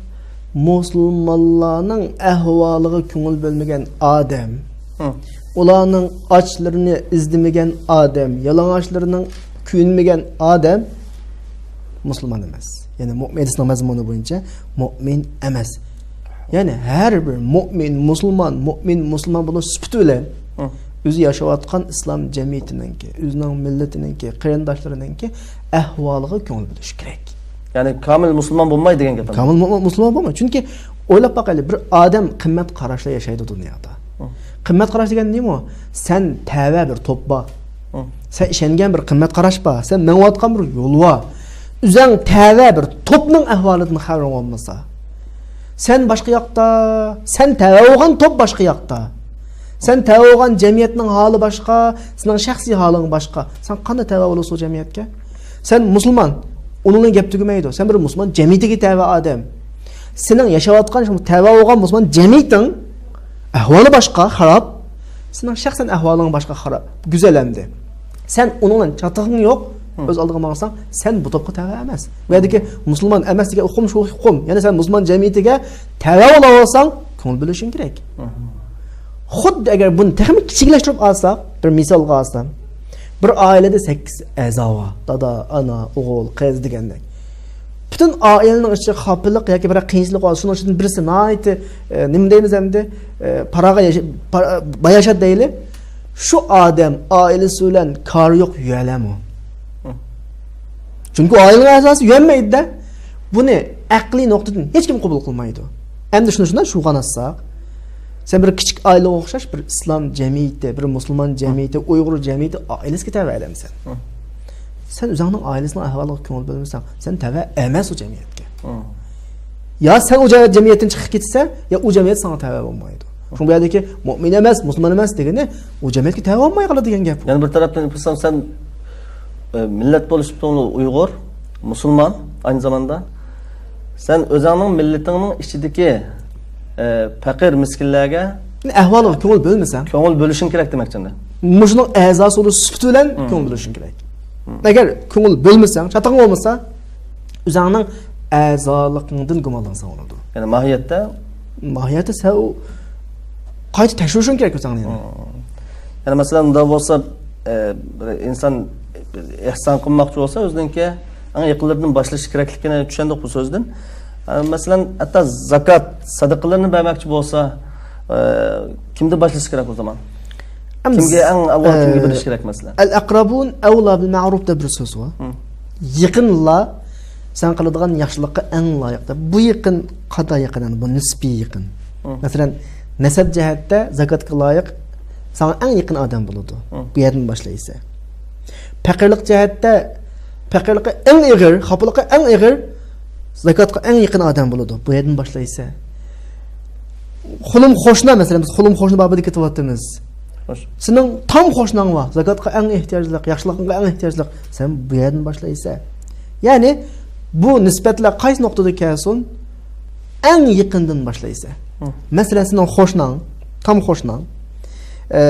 مۇسۇلمانلارنىڭ ئەھۋالىغا كۆڭۈل بۆلمىگەن ئادەم، ھە، ئۇلارنىڭ ئاچلىرىنى ئىزدىمىگەن ئادەم، يالىڭاچلىرىنىڭ كۆيۈنمىگەن ئادەم مۇسۇلمان ئەمەس. يەنى مۇئمىن ھەدىسنىڭ مەزمۇنى بويىچە مۇئمىن ئەمەس. يەنى ھەر بىر مۇئمىن، مۇسۇلمان، مۇئمىن، مۇسۇلمان بولۇش سۈپىتى بىلەن، ھە، ئۆزى ياشاۋاتقان ئىسلام جەمئىيىتىنىڭكى، ئۆزىنىڭ مىللىتىنىڭكى، قېرىنداشلىرىنىڭكى ئەھۋالىغا كۆڭۈل بۆلۈش كېرەك. يەنى كامىل مۇسۇلمان بولماي دېگەن گەپ ئەمەس. كامىل مۇ-، مۇسۇلمان بولماي. چۈنكى ئويلاپ باقايلى، بىر ئادەم قىممەت قاراشتا ياشايدۇ دۇنيادا. ھە. قىممەت قاراش دېگەن نېمە؟ سەن تەۋە بىر توپ بار. ھە. سەن ئىشەنگەن بىر قىممەت قاراش بار. سەن مېڭىۋاتقان بىر يول بار. ئۆزۈڭ تەۋە بىر توپنىڭ ئەھۋالىدىن خەۋىرىڭ بولمىسا، سەن باشقا ياقتا، سەن تەۋە بولغان توپ باشقا ياقتا. سەن تەۋە بولغان جەمئىيەتنىڭ ھالى باشقا، سېنىڭ شەخسىي ھالىڭ باشقا. سەن قانداق تەۋە بولىسەن جەمئىيەتكە؟ سەن مۇسۇلمان، ئۇنىڭ بىلەن گەپ تۈگىمەيدۇ. سەن بىر مۇسۇلمان جەمئىيىتىگە تەۋە ئادەم. سېنىڭ ياشاۋاتقان، شۇ تەۋە بولغان مۇسۇلمان جەمئىيىتىڭ ئەھۋالى باشقا، خاراب. سېنىڭ شەخسەن ئەھۋالىڭ باشقا، خاراب. گۈزەل ئەمدى. سەن ئۇنىڭ بىلەن چاتىقىڭ يوق، ھە، ئۆز ئالدىغا ماڭساڭ، سەن بۇ توپقا تەۋە ئەمەس. بۇ يەردىكى مۇسۇلمان ئەمەس دېگەن ئۇقۇم شۇ ئۇقۇم. يەنى سەن مۇسۇلمان جەمئىيىتىگە تەۋە بولاۋالساڭ، كۆڭۈل بۆلۈشۈڭ كېرەك. ھە. خۇددى ئەگەر بۇنى تېخىمۇ كىچىكلەشتۈرۈپ ئالساق، بىر مىسالغا ئالسام، بىر ئائىلىدە سەككىز ئەزا بار. دادا، ئانا، ئوغۇل، قىز دېگەندەك. پۈتۈن ئائىلىنىڭ ئىچىدە خاپىلىق ياكى بىرەر قىيىنچىلىق بولسا، شۇنىڭ ئىچىدىن بىرسى ناھايىتى، ئە، نېمە دەيمىز ئەمدى، ئە، پاراغا ياشا-، پا-، باياشات دەيلى. شۇ ئادەم ئائىلىسى بىلەن كارى يوق يۈرەلەمۇ؟ ھە. چۈنكى ئائىلىنىڭ ئەزاسى يۈرەلمەيدۇ-دە. بۇنى ئەقلىي نۇقتىدىن ھېچكىم قوبۇل قىلمايدۇ. ئەمدى شۇنى شۇنداق شۇغان ئاتساق، سەن بىر كىچىك ئائىلىگە ئوخشاش بىر ئىسلام جەمئىيىتى، بىر مۇسۇلمان جەمئىيىتى، ئۇيغۇر جەمئىيىتى ئائىلىسىگە تەۋە ئادەمسەن. ھە. سەن ئۆزۈڭنىڭ ئائىلىسىنىڭ ئەھۋالىغا كۆڭۈل بۆلمىسەڭ، سەن تەۋە ئەمەس ئۇ جەمئىيەتكە. ھە. يا سەن ئۇ جەمئىيەتتىن چىقىپ كېتىسەن، يا ئۇ جەمئىيەت ساڭا تەۋە بولمايدۇ. شۇڭا بۇ يەردىكى مۇئمىن ئەمەس، مۇسۇلمان ئەمەس دېگىنى ئۇ جەمئىيەتكە تەۋە بولماي قالىدۇ دېگەن گەپ. يەنە بىر تەرەپتىن ئېيتسام، سەن، ئە، مىللەت بولۇشۇڭ ئۇيغۇر، مۇسۇلمان ئاينى زاماندا. سەن ئۆزۈڭنىڭ مىللىتىڭنىڭ ئىچىدىكى، ئە، پەقىر، مىسكىنلەرگە ئەھۋالىغا كۆڭۈل بۆلمىسەڭ. كۆڭۈل بۆلۈشۈڭ كېرەك دېمەكچى ئەمدى. مۇشۇنىڭ ئەزاسى بولۇش سۈپىتى بىلەن كۆڭۈل بۆلۈشۈڭ كېرەك. ئەگەر كۆڭۈل بۆلمىسەڭ، چاتىقىڭ بولمىسا، ئۆزۈڭنىڭ ئەزالىقىڭدىن گۇمانلانساڭ بولىدۇ. يەنى ماھىيەتتە؟ ماھىيەتتە سەن ئۇ قايتا تەكشۈرۈشۈڭ كېرەك ئۆزۈڭنى يەنە. يەنى مەسىلەن، ئۇنداق بولسا، ئە، بىر ئىنسان ئېھسان قىلماقچى بولسا، ئۆزىنىڭكى ئەڭ يېقىنلىرىدىن باشلىشى كېرەكلىكىنى چۈشەندۇق بۇ سۆزدىن. ئە، مەسىلەن، ھەتتا زاكات، سەدىقىلەرنى بەرمەكچى بولسا، ئە، كىمدىن باشلىشى كېرەك ئۇ زامان؟ كىمگە ئەڭ ئاۋۋال كىمگە بېرىش كېرەك، مەسىلەن؟ ئەل ئەقرەبۇن ئەۋلا بىل مەئرۇف دەپ بىر سۆز بار. يېقىنلار سەن قىلىدىغان ياخشىلىققا ئەڭ لايىق دەپ. بۇ يېقىن قانداق يېقىن؟ بۇ نىسپىي يېقىن. مەسىلەن، نەسەب جەھەتتە زاكاتقا لايىق ساڭا ئەڭ يېقىن ئادەم بولىدۇ. بۇ يەردىن باشلايسەن. پەقىرلىق جەھەتتە، پەقىرلىقى ئەڭ ئېغىر، خاپىلىقى ئەڭ ئېغىر، زاكاتقا ئەڭ يېقىن ئادەم بولىدۇ. بۇ يەردىن باشلايسەن. خۇلۇم قوشنا، مەسىلەن، بىز خۇلۇم قوشنا بابىدا كېتىۋاتىمىز. سېنىڭ تام قوشناڭ بار، زاكاتقا ئەڭ ئېھتىياجلىق، ياخشىلىقىڭغا ئەڭ ئېھتىياجلىق. سەن بۇ يەردىن باشلايسەن. يەنى بۇ نىسبەتلەر قايسى نۇقتىدا كەلسۇن، ئەڭ يېقىندىن باشلايسەن. مەسىلەن، سېنىڭ قوشناڭ، تام قوشناڭ، ئە،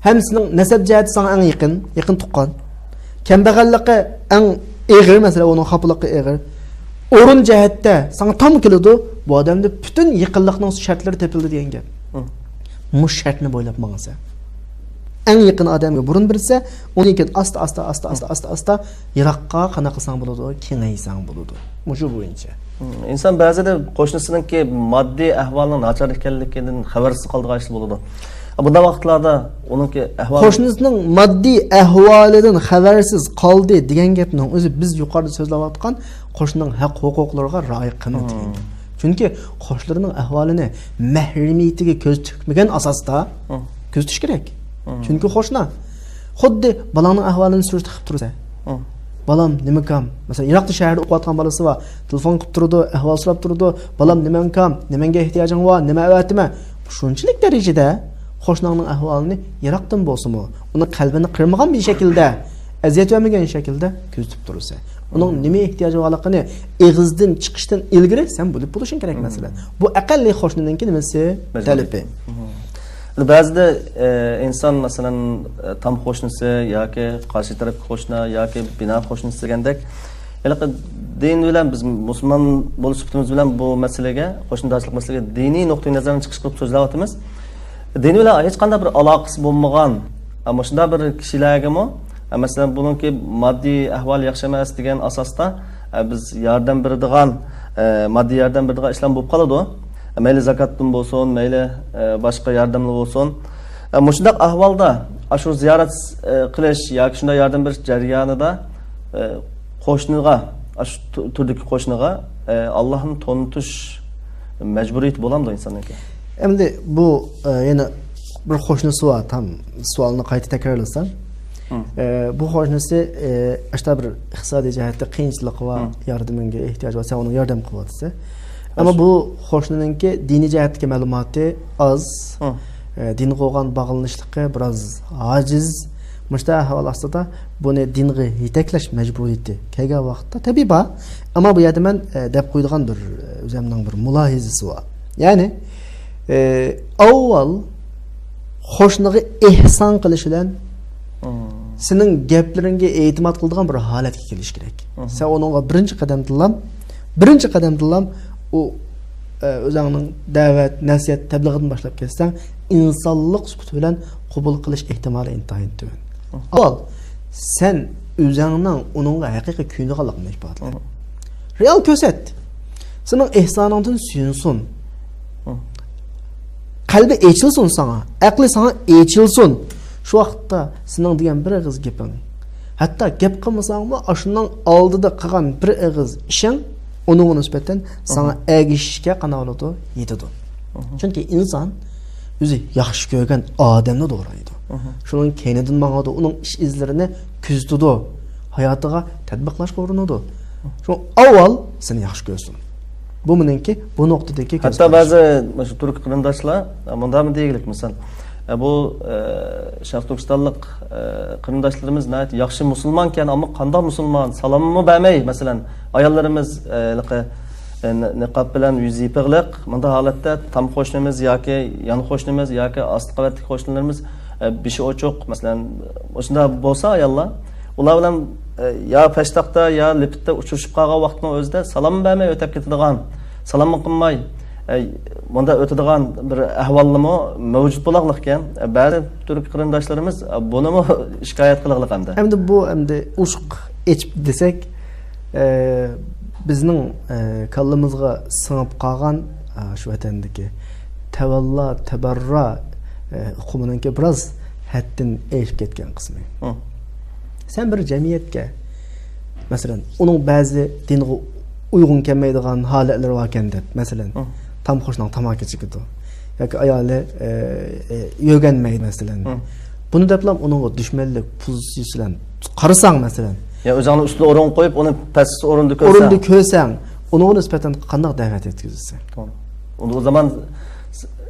ھەم سېنىڭ نەسەب جەھەتتە ساڭا ئەڭ يېقىن، يېقىن تۇغقان. كەمبەغەللىكى ئەڭ ئېغىر، مەسىلەن، ئۇنىڭ خاپىلىقى ئېغىر. ئورۇن جەھەتتە ساڭا تام كېلىدۇ، بۇ ئادەمدە پۈتۈن يېقىنلىقنىڭ شەرتلىرى تېپىلدى دېگەن گەپ. مۇشۇ شەرتنى بويلاپ ماڭىسەن. ئەڭ يېقىن ئادەمگە بۇرۇن بىرسە، ئۇنىڭ كېيىن ئاستا، ئاستا، ئاستا، ئاستا، ئاستا، ئاستا يىراققا قانداق قىلساڭ بولىدۇ، كېڭەيسەڭ بولىدۇ. مۇشۇ بويىچە. ئىنسان بەزىدە قوشنىسىنىڭكى ماددىي ئەھۋالىنىڭ ناچار ئىكەنلىكىدىن خەۋەرسىز قالىدىغان ئىشلار بولىدۇ. بۇنداق ۋاقىتلاردا ئۇنىڭكى ئەھۋالى قوشنىسىنىڭ ماددىي ئەھۋالىدىن خەۋەرسىز قالدى دېگەن گەپنىڭ ئۆزى بىز يۇقىرىدا سۆزلەۋاتقان قوشنىنىڭ ھەق ھوقۇقلىرىغا رىئايە قىلمىدى دېگەن گەپ. چۈنكى قوشنىلىرىنىڭ ئەھۋالىنى مەھرىمىيىتىگە كۆز تىكمىگەن ئاساستا كۆزىتىش كېرەك. چۈنكى قوشنا. خۇددى بالاڭنىڭ ئەھۋالىنى سۈرەتكە قىلىپ تۇرىسەن. بالام نېمە كام؟ مەسىلەن، يىراقتا شەھەردە ئوقۇۋاتقان بالىسى بار. تېلېفون قىلىپ تۇرىدۇ، ئەھۋال سوراپ تۇرىدۇ. بالام نېمەڭ كام؟ نېمەڭگە ئېھتىياجىڭ بار؟ نېمە ئەۋەتىمەن؟ شۇنچىلىك دەرىجىدە قوشناڭنىڭ ئەھۋالىنى يىراقتىن بولسىمۇ، ئۇنىڭ قەلبىنى قىرمىغان بىر شەكىلدە، ئەزىيەت بەرمىگەن شەكىلدە كۆزىتىپ تۇرىسەن. ئۇنىڭ نېمە ئېھتىياجى بارلىقىنى ئېغىزدىن چىقىشتىن ئىلگىرى سەن بىلىپ بولۇشۇڭ كېرەك، مەسىلەن. بۇ ئەقەللىي قوشنىنىڭكى نېمىسى؟ تەلىپى. بەزىدە، ئە، ئىنسان، مەسىلەن، ئە، تام قوشنىسى ياكى قارشى تەرەپكە قوشنا ياكى بىنا قوشنىسى دېگەندەك، ھېلىقى دىن بىلەن، بىز مۇسۇلمان بولۇش سۈپىتىمىز بىلەن بۇ مەسىلىگە، قوشنىدارچىلىق مەسىلىگە دىنىي نۇقتىئىنەزەردىن چىقىش قىلىپ سۆزلەۋاتىمىز. دىن بىلەن ھېچقانداق بىر ئالاقىسى بولمىغان، ئە، مۇشۇنداق بىر كىشىلەرگىمۇ، ئە، مەسىلەن، بۇنىڭكى ماددىي ئەھۋالى ياخشى ئەمەس دېگەن ئاساستا، ئە، بىز ياردەم بېرىدىغان، ئە، ماددىي ياردەم بېرىدىغان ئىشلار بولۇپ قالىدۇ. مەيلى زاكاتتىن بولسۇن، مەيلى، ئە، باشقا ياردەملەر بولسۇن. ئە، مۇشۇنداق ئەھۋالدا ئاشۇ زىيارەت، ئە، قىلىش ياكى شۇنداق ياردەم بېرىش جەريانىدا، ئە، قوشنىغا، ئاشۇ تۈ-، تۈردىكى قوشنىغا، ئە، ئاللاھنى تونۇتۇش مەجبۇرىيىتى بولامدۇ ئىنساننىڭكى؟ ئەمدى بۇ، ئە، يەنە بىر قوشنىسى بار، تام سوئالنى قايتا تەكرارلىسام. ئە، بۇ قوشنىسى، ئە، ئاشتا بىر ئىقتىسادىي جەھەتتە قىيىنچىلىقى بار، ياردىمىڭگە ئېھتىياجى بار، سەن ئۇنىڭغا ياردەم قىلىۋاتىسەن. ئەمما بۇ قوشنىنىڭكى دىنىي جەھەتتىكى مەلۇماتى ئاز، ئە، دىنغا بولغان باغلىنىشلىقى بىراز ئاجىز. مۇشۇنداق ئەھۋال ئاستىدا بۇنى دىنغا يېتەكلەش مەجبۇرىيىتى كەلگەن ۋاقىتتا تەبىئىي بار. ئەمما بۇ يەردە مەن، ئە، دەپ قويىدىغان بىر، ئە، ئۆزۈمنىڭ بىر مۇلاھىزىسى بار. يەنى، ئە، ئاۋۋال قوشنىغا ئېھسان قىلىش بىلەن سېنىڭ گەپلىرىڭگە ئېتىماد قىلىدىغان بىر ھالەتكە كېلىش كېرەك. سەن ئۇنىڭغا بىرىنچى قەدەمدىلا، بىرىنچى قەدەمدىلا ئۇ، ئە، ئۆزۈڭنىڭ دەۋەت، نەسىھەت، تەبلىغىدىن باشلاپ كەتسەڭ، ئىنسانلىق سۈپىتى بىلەن قوبۇل قىلىش ئېھتىمالى ئىنتايىن تۆۋەن. ئاۋۋال سەن ئۆزۈڭنىڭ ئۇنىڭغا ھەقىقىي كۆيۈنىدىغانلىقىڭنى ئىپادىلە. رېئال كۆرسەت. سېنىڭ ئېھسانىڭدىن سۆيۈنسۇن. قەلبى ئېچىلسۇن ساڭا، ئەقلى ساڭا ئېچىلسۇن. شۇ ۋاقىتتا سېنىڭ دېگەن بىر ئېغىز گېپىڭ، ھەتتا گەپ قىلمىساڭمۇ، ئاشۇنىڭ ئالدىدا قىلغان بىر ئېغىز ئىشىڭ ئۇنىڭغا نىسبەتەن ساڭا ئەگىشىشكە قانداق بولىدۇ؟ يېتىدۇ. چۈنكى ئىنسان ئۆزى ياخشى كۆرگەن ئادەمنى دورايدۇ. شۇنىڭ كەينىدىن ماڭىدۇ، ئۇنىڭ ئىش ئىزلىرىنى كۆزىتىدۇ، ھاياتىغا تەتبىقلاشقا ئۇرۇنىدۇ. شۇڭا ئاۋۋال سېنى ياخشى كۆرسۇن. بۇ مېنىڭكى بۇ نۇقتىدىكى كۆز قارىشىم. ھەتتا بەزى مۇشۇ تۈرك قېرىنداشلار مۇنداقمۇ دېگۈلۈك، مىسال، بۇ شەرقىي تۈركىستانلىق قېرىنداشلىرىمىز ناھايىتى ياخشى مۇسۇلمانكەن، ئەمما قانداق مۇسۇلمان؟ سالاممۇ بەرمەي، مەسىلەن، ئاياللىرىمىز ھېلىقى نىقاب بىلەن يۈزى يېپىقلىق، مۇنداق ھالەتتە تام قوشنىمىز ياكى يان قوشنىمىز ياكى ئاستى قەۋەتتىكى قوشنىلىرىمىز بېشى ئوچۇق، مەسىلەن، مۇشۇنداق بولسا ئاياللار، ئۇلار بىلەن يا پەشتاقتا يا لىپتتا ئۇچرىشىپ قالغان ۋاقىتنىڭ ئۆزىدە سالام بەرمەي ئۆتۈپ كېتىدىغان، سالاممۇ قىلماي، ئە، مۇنداق ئۆتىدىغان بىر ئەھۋاللىمۇ مەۋجۇت بولۇۋاتىدىكەن. ئە، بەزى تۈرك قېرىنداشلىرىمىز، ئە، بۇنىمۇ شىكايەت قىلىدىغان ئەمدى. ئەمدى بۇ ئەمدى ئوشۇق ئېچىپ دېسەك، ئە، بىزنىڭ، ئە، كاللىمىزغا سىڭىپ قالغان، ئە، شۇ ۋەتەندىكى تەۋەللا، تەبەررا، ئە، ئۇقۇمىنىڭكى بىراز ھەددىن ئېشىپ كەتكەن قىسمى. ھە. سەن بىر جەمئىيەتكە، مەسىلەن، ئۇنىڭ بەزى دىنغا ئۇيغۇن كەلمەيدىغان ھالەتلىرى باركەن دەپ، مەسىلەن، ھە. تام قوشناڭ تاماكا چېكىدۇ ياكى ئايالى، ئە، ئە، يۆگەنمەيدۇ، مەسىلەن. ھە. بۇنى دەپلا ئۇنىڭغا دۈشمەنلىك پوزىتسىيىسى بىلەن قارىساڭ، مەسىلەن. يا ئۆزۈڭنى ئۈستۈن ئورۇنغا قويۇپ، ئۇنى پەس ئورۇندا كۆرسەڭ. ئورۇندا كۆرسەڭ، ئۇنىڭغا نىسبەتەن قانداق دەۋەت يەتكۈزىسەن؟ توغرا. ئۇ زامان،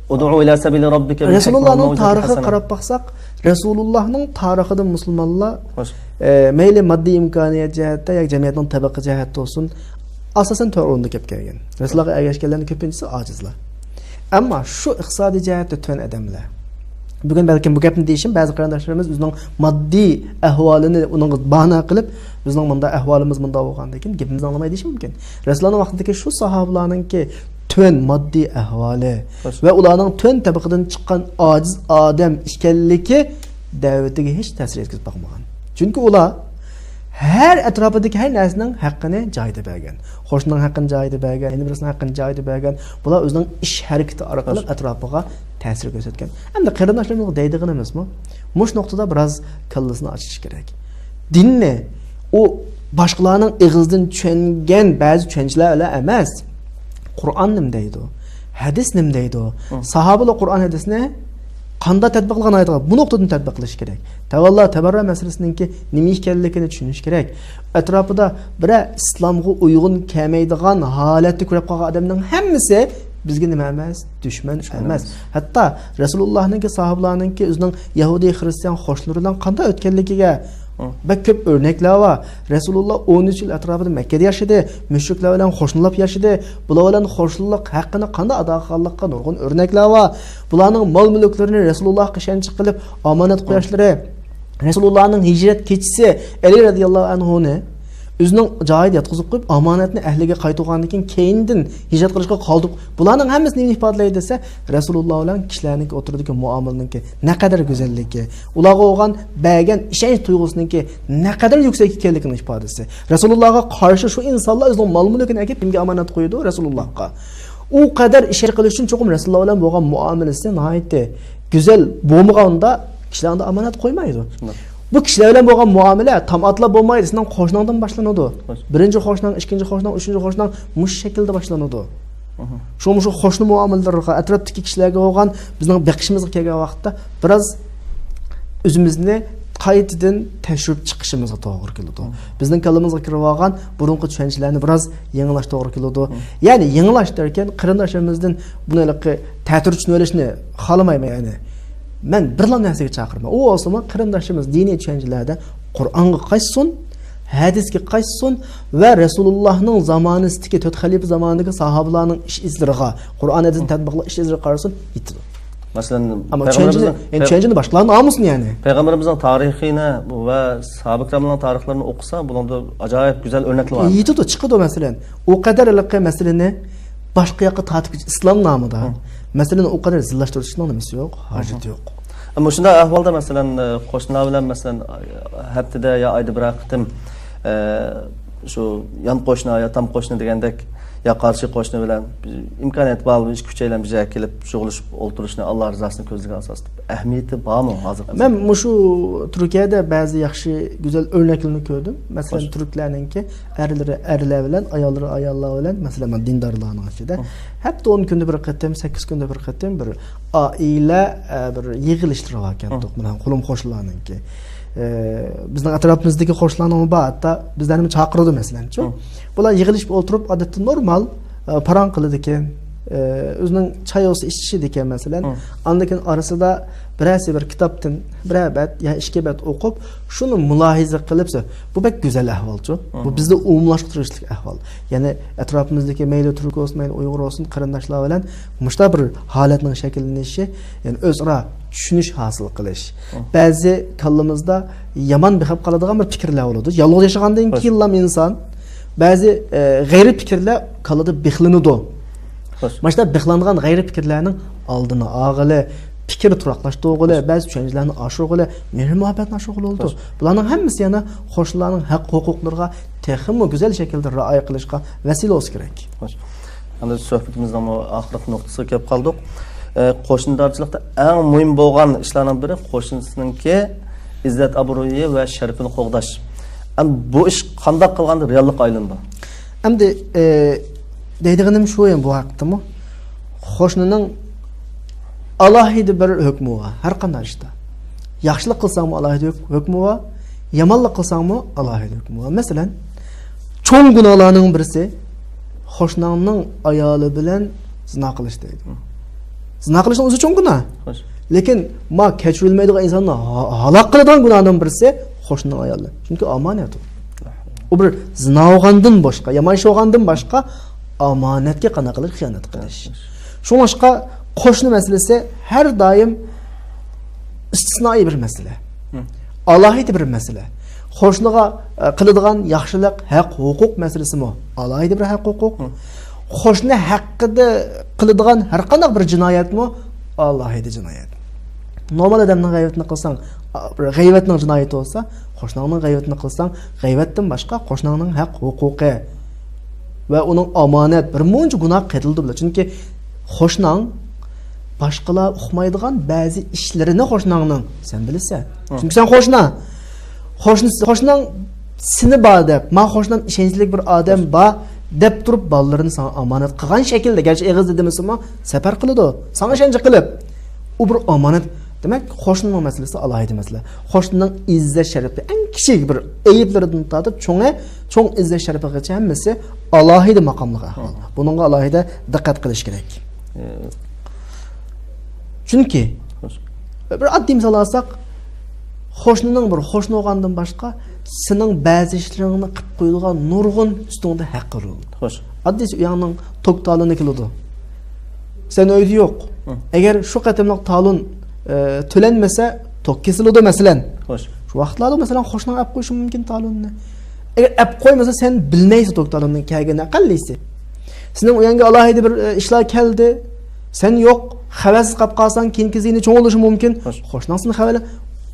ئۇدۇئۇ ئىلە سەبىلى رەببىكە بىل ھېكمە ۋەل مەۋئىزەتىل ھەسەنە. رەسۇلۇللانىڭ تارىخىغا قاراپ باقساق، رەسۇلۇللانىڭ تارىخىدا مۇسۇلمانلار، خوش. ئە، مەيلى ماددىي ئىمكانىيەت جەھەتتە ياكى جەمئىيەتنىڭ تەبىقە جەھەتتە بولسۇن، ئاساسەن تۆت ئورۇندا كەپ كەلگەن. رەسۇلۇللاغا ئەگەشكەنلەرنىڭ كۆپىنچىسى ئاجىزلار. ئەمما شۇ ئىقتىسادىي جەھەتتە تۆۋەن ئادەملەر. بۈگۈن بەلكىم بۇ گەپنى دېيىشىم، بەزى قېرىنداشلىرىمىز ئۆزىنىڭ ماددىي ئەھۋالىنى ئۇنىڭغا باھانە قىلىپ، بىزنىڭ مۇنداق ئەھۋالىمىز مۇنداق بولغاندىن كېيىن گېپىمىزنى ئاڭلىماي دېيىشى مۇمكىن. رەسۇلۇللانىڭ ۋاقتىدىكى شۇ ساھابىلارنىڭكى تۆۋەن ماددىي ئەھۋالى ۋە ئۇلارنىڭ تۆۋەن تەبىقىدىن چىققان ئاجىز ئادەم ئىكەنلىكى دەۋىتىگە ھېچ تەسىر يەتكۈزۈپ باقمىغان. چۈنكى ئۇلار ھەر ئەتراپىدىكى ھەر نەرسىنىڭ ھەققىنى جايىدا بەرگەن. قوشنىنىڭ ھەققىنى جايىدا بەرگەن، يەنە بىرسىنىڭ ھەققىنى جايىدا بەرگەن. بۇلار ئۆزىنىڭ ئىش ھەرىكىتى ئارقىلىق ئەتراپىغا تەسىر كۆرسەتكەن. ئەمدى قېرىنداشلىرىمىزغا دەيدىغىنىمىزمۇ، مۇشۇ نۇقتىدا بىراز كاللىسىنى ئاچىشى كېرەك. دىننى ئۇ باشقىلارنىڭ ئېغىزىدىن چۈشەنگەن بەزى چۈشەنچىلەر بىلەن ئەمەس. قۇرئان نېمە دەيدۇ؟ ھەدىس نېمە دەيدۇ؟ ھە. ساھابىلار قۇرئان ھەدىسنى قانداق تەتبىق قىلغان ئايەتلەر؟ بۇ نۇقتىدىن تەتبىق قىلىش كېرەك. تەۋەللا، تەبەررا مەسىلىسىنىڭكى نېمە ئىكەنلىكىنى چۈشىنىش كېرەك. ئەتراپىدا بىرەر ئىسلامغا ئۇيغۇن كەلمەيدىغان ھالەتتە كۆرۈپ قالغان ئادەمنىڭ ھەممىسى بىزگە نېمە ئەمەس؟ دۈشمەن ئەمەس. ھەتتا رەسۇلۇللانىڭكى، ساھابىلارنىڭكى ئۆزىنىڭ يەھۇدىي خىرىستىيان قوشنىلىرى بىلەن قانداق ئۆتكەنلىكىگە بەك كۆپ ئۆرنەكلەر بار. رەسۇلۇللا ئون ئۈچ يىل ئەتراپىدا مەككىدە ياشىدى، مۈشرىكلەر بىلەن قوشنىلاپ ياشىدى. بۇلار بىلەن قوشنىلىق ھەققىنى قانداق ئادا قىلغانلىققا نۇرغۇن ئۆرنەكلەر بار. بۇلارنىڭ مال-مۈلۈكلىرىنى رەسۇلۇللاغا قىشەنچە قىلىپ ئامانەت قويۇشلىرى، رەسۇلۇللانىڭ ھىجرەت كېچىسى ئەلى رەزىياللاھۇ ئەنھۇنى ئۆزىنىڭ جايىدا ياتقۇزۇپ قويۇپ، ئامانەتنى ئەھلىگە قايتۇرغاندىن كېيىن، كېيىندىن ھىجرەت قىلىشقا قالدۇرۇپ، بۇلارنىڭ ھەممىسى نېمىنى ئىپادىلەيدۇ دېسە، رەسۇلۇللا بىلەن كىشىلەرنىڭكى ئوتتۇرىدىكى مۇئامىلىنىڭكى نەقەدەر گۈزەللىكى، ئۇلارغا بولغان بەرگەن ئىشەنچ تۇيغۇسىنىڭكى نەقەدەر يۈكسەك ئىكەنلىكىنىڭ ئىپادىسى. رەسۇلۇللاغا قارشى شۇ ئىنسانلار ئۆزىنىڭ مال-مۈلكىنى ئەكىپ كىمگە ئامانەت قويىدۇ؟ رەسۇلۇللاغا. ئۇ قەدەر ئىشەنچ قىلىش ئۈچۈن چوقۇم رەسۇلۇللا بىلەن بولغان مۇئامىلىسى ناھايىتى گۈزەل بولمىغاندا كىشىلەر ئۇنداق ئامانەت قويمايدۇ. شۇنداق. بۇ كىشىلەر بىلەن بولغان مۇئامىلە تاماتلا بولمايدۇ، سېنىڭ قوشناڭدىن باشلىنىدۇ. خوش. بىرىنچى قوشناڭ، ئىككىنچى قوشناڭ، ئۈچىنچى قوشناڭ مۇشۇ شەكىلدە باشلىنىدۇ. مھم. شۇڭا مۇشۇ قوشنا مۇئامىلىلىرىغا، ئەتراپتىكى كىشىلەرگە بولغان بىزنىڭ بېقىشىمىزغا كەلگەن ۋاقىتتا بىراز ئۆزىمىزنى قايتىدىن تەكشۈرۈپ چىقىشىمىزغا توغرا كېلىدۇ. مم. بىزنىڭ كاللىمىزغا كىرىۋالغان بۇرۇنقى چۈشەنچىلەرنى بىراز يېڭىلاش توغرا كېلىدۇ. مم. يەنى يېڭىلاش دەركەن، قېرىنداشلىرىمىزدىن بۇنى ھېلىقى تەتۈر چۈشىنىۋېلىشنى خالىمايمەن، يەنى. مەن بىرلا نەرسىگە چاقىرىمەن. ئۇ بولسىمۇ قېرىنداشلىرىمىز دىنىي چۈشەنچىلەردە قۇرئانغا قايتسۇن، ھەدىسكە قايتسۇن ۋە رەسۇلۇللانىڭ زامانىسىدىكى، تۆت خەلىپە زامانىدىكى ساھابىلارنىڭ ئىش ئىزلىرىغا، قۇرئان ھەدىسنى مم. تەتبىقلاش ئىش ئىزلىرىغا قارىسۇن، يېتىدۇ. مەسىلەن، ئەمما پەيغەمبىرىمىزنىڭ، چۈشەنچىنى، يەنى پەيغەم-، چۈشەنچىنى باشقىلارنىڭ ئالمىسۇن، يەنى. پەيغەمبىرىمىزنىڭ تارىخىنى ۋە ساھابە كىراملارنىڭ تارىخلىرىنى ئوقۇسا، بۇنىڭدا ئاجايىپ گۈزەل ئۆرنەكلەر بار. يېتىدۇ، چىقىدۇ، مەسىلەن. ئۇ قەدەر ھېلىقى مەسىلىنى باشقا ياققا تارتىپ كېتىش ئىسلام نامىدا. ھە. مەسىلىنى ئۇ قەدەر زىللاشتۇرۇشنىڭ نېمىسى يوق، ھاجىتى ھە. يوق. ئەمما شۇنداق ئەھۋالدا، مەسىلەن، ئە، قوشنىلار بىلەن، مەسىلەن، ھەپتىدە يا ئايدا بىرەر قېتىم، ئە، شۇ يان قوشنا يا تام قوشنا دېگەندەك، يا قارشى قوشنا بىلەن ئىمكانىيەت بار، ئىككى ئۈچەيلەن بىر يەرگە كېلىپ شۇغۇلىشىپ ئولتۇرۇشنى، ئاللا رىزاسىنى كۆزلىگەن ئاساستا ئەھمىيىتى بارمۇ ھازىرقى مەن زامان؟ مۇشۇ تۈركىيەدە بەزى ياخشى، گۈزەل ئۆرنەكلىرىنى كۆردۈم. مەسىلەن، خوش. تۈركلەرنىڭكى ئەرلىرى ئەرلەر بىلەن، ئاياللىرى ئاياللار بىلەن، مەسىلەن، مانا دىندارلارنىڭ ئىچىدە ھە. ھەپتە ئون كۈندە بىر قېتىم، سەككىز كۈندە بىر قېتىم بىر ئائىلە، ئە، بىر يىغىلىشلىرى باركەن، ھە. مانا قولۇم قوشنىلارنىڭكى. ئە، بىزنىڭ ئەتراپىمىزدىكى قوشنىلارنىڭ بار، ھەتتا بىزلەرنىمۇ چاقىرىدۇ، مەسىلەن، شۇ. ھە. بۇلار يىغىلىشىپ ئولتۇرۇپ، ئادەتتە نورمال، ئە، پاراڭ قىلىدىكەن، ئە، ئۆزىنىڭ چاي بولسا ئىچىشىدىكەن، مەسىلەن. مم. ئاندىن كېيىن ئارىسىدا بىرەرسى بىر كىتابتىن بىرەر بەت يا ئىككى بەت ئوقۇپ، شۇنى مۇلاھىزە قىلىپ، بۇ بەك گۈزەل ئەھۋالچۇ. بۇ مم. بىزدە ئومۇملاشقا تېگىشلىك ئەھۋال. يەنى ئەتراپىمىزدىكى مەيلى تۈرك بولسۇن، مەيلى ئۇيغۇر بولسۇن، قېرىنداشلار بىلەن مۇشۇنداق بىر ھالەتنىڭ شەكىللىنىشى، يەنى ئۆزئارا چۈشىنىش ھاسىل قىلىش. مم. بەزى كاللىمىزدا يامان بېقىپ قالىدىغان بىر پىكىرلەر بولىدۇ. يالغۇز ياشىغاندىن خوش. كېيىنلا ئىنسان بەزى، ئە، غەيرىي پىكىرلەر كاللىدا بېقىلىنىدۇ. خوش. مانا شۇنداق بېقىلىنغان غەيرىي پىكىرلەرنىڭ ئالدىنى ئالغىلى، پىكىر تۇراقلاشتۇرغىلى، خوش. بەزى چۈشەنچىلەرنى ئاشۇرغىلى، مېھىر-مۇھەببەتنى ئاشۇرغىلى بولىدۇ. خوش. بۇلارنىڭ ھەممىسى يەنە قوشنىلارنىڭ ھەق-ھوقۇقلىرىغا تېخىمۇ گۈزەل شەكىلدە رىئايە قىلىشقا ۋەسىلە بولسا كېرەك. خوش. ئەمدى سۆھبىتىمىزنىڭمۇ ئاخىرقى نۇقتىسىغا كېلىپ قالدۇق. ئە، قوشنىدارچىلىقتا ئەڭ مۇھىم بولغان ئىشلارنىڭ بىرى قوشنىسىنىڭكى ئىززەت-ئابرۇيى ۋە شەرىپىنى قوغداش. ئەمدى بۇ ئىش قانداق قىلغاندا رېئاللىققا ئايلىنىدۇ؟ ئەمدى، ئە، دەيدىغىنىم شۇ، يەنە بۇ ھەقتىمۇ. قوشنىنىڭ ئالاھىدە بىر ھۆكمى بار، ھەر قانداق ئىشتا. ياخشىلىق قىلساڭمۇ ئالاھىدە ھۆك-، ھۆكمى بار، يامانلىق قىلساڭمۇ ئالاھىدە ھۆكمى بار. مەسىلەن، چوڭ گۇناھلارنىڭ بىرسى قوشناڭنىڭ ئايالى بىلەن زىنا قىلىش دەيدۇ. زىنا قىلىشنىڭ ئۆزى چوڭ گۇناھ. خوش. لېكىن ما كەچۈرۈلمەيدىغان ئىنساننى ھا-، ھالاك قىلىدىغان گۇناھنىڭ بىرسى قوشنىنىڭ ئايالى. چۈنكى ئامانەت ئۇ. ئۇ بىر زىنا بولغاندىن باشقا، يامان ئىش بولغاندىن باشقا ئامانەتكە قانداق قىلىش؟ خىيانەت قىلىش. خوش. شۇڭلاشقا قوشنا مەسىلىسى ھەر دائىم ئىستىسنائىي بىر مەسىلە. مم. ئالاھىدە بىر مەسىلە. قوشنىغا، ئە، قىلىدىغان ياخشىلىق، ھەق، ھوقۇق مەسىلىسىمۇ ئالاھىدە بىر ھەق، ھوقۇق. مم. قوشنا ھەققىدە قىلىدىغان ھەر قانداق بىر جىنايەتمۇ ئالاھىدە جىنايەت. نورمال ئادەمنىڭ غەيۋىتىنى قىلساڭ، ئا، بىر غەيۋەتنىڭ جىنايىتى بولسا، قوشناڭنىڭ غەيۋىتىنى قىلساڭ، غەيۋەتتىن باشقا قوشناڭنىڭ ھەق، ھوقۇقى ۋە ئۇنىڭ ئامانەت، بىر مۇنچە گۇناھ قېتىلىدۇ بۇلار. چۈنكى قوشناڭ باشقىلار ئۇقمايدىغان بەزى ئىشلىرىنى قوشناڭنىڭ سەن بىلىسەن. ھە. چۈنكى سەن قوشنا. قوشنا، قوشناڭ سېنى بار دەپ، ما قوشنام ئىشەنچلىك بىر ئادەم بار دەپ تۇرۇپ، بالىلىرىنى ساڭا ئامانەت قىلغان شەكىلدە، گەرچە ئېغىزدا دېمىسىمۇ، سەپەر قىلىدۇ. ساڭا ئىشەنچ قىلىپ، ئۇ بىر ئامانەت. دېمەك، قوشنىنىڭ مەسىلىسى ئالاھىدە مەسىلە. قوشنىنىڭ ئىززەت شەرىپى، ئەڭ كىچىك بىر ئەيىبلىرىدىن تارتىپ چوڭى، چوڭ ئىززەت شەرىپىگىچە ھەممىسى ئالاھىدە ماقاملىق ئەھۋال. ھە. بۇنىڭغا ئالاھىدە دىققەت قىلىش كېرەك. ئە، چۈنكى، خوش. بىر ئاددىي مىسال ئالساق، قوشنىنىڭ بىر قوشنا بولغاندىن باشقا سېنىڭ بەزى ئىشلىرىڭنى قىلىپ قويىدىغان نۇرغۇن ئۈستۈڭدە ھەققى بولىدۇ. خوش. ئاددىيسى، ئۆيۈڭنىڭ توك تالونى كېلىدۇ. سەن ئۆيدە يوق. ھە. ئەگەر شۇ قېتىملىق تالون، ئە، تۆلەنمىسە، توك كېسىلىدۇ، مەسىلەن. خوش. شۇ ۋاقىتلاردا، مەسىلەن، قوشناڭ ئەپ قويۇشى مۇمكىن تالوننى. ئەگەر ئەپ قويمىسا، سەن بىلمەيسەن توك تالوننىڭ كەلگىنىنى ئەقەللىسى. سېنىڭ ئۆيۈڭگە ئالاھىدە بىر، ئە، ئىشلار كەلدى. سەن يوق، خەۋەرسىز قاپ قالساڭ، كېيىنكى زىيىنى چوڭ بولۇشى مۇمكىن. خوش. قوشناڭ سېنى خەۋەرلە-،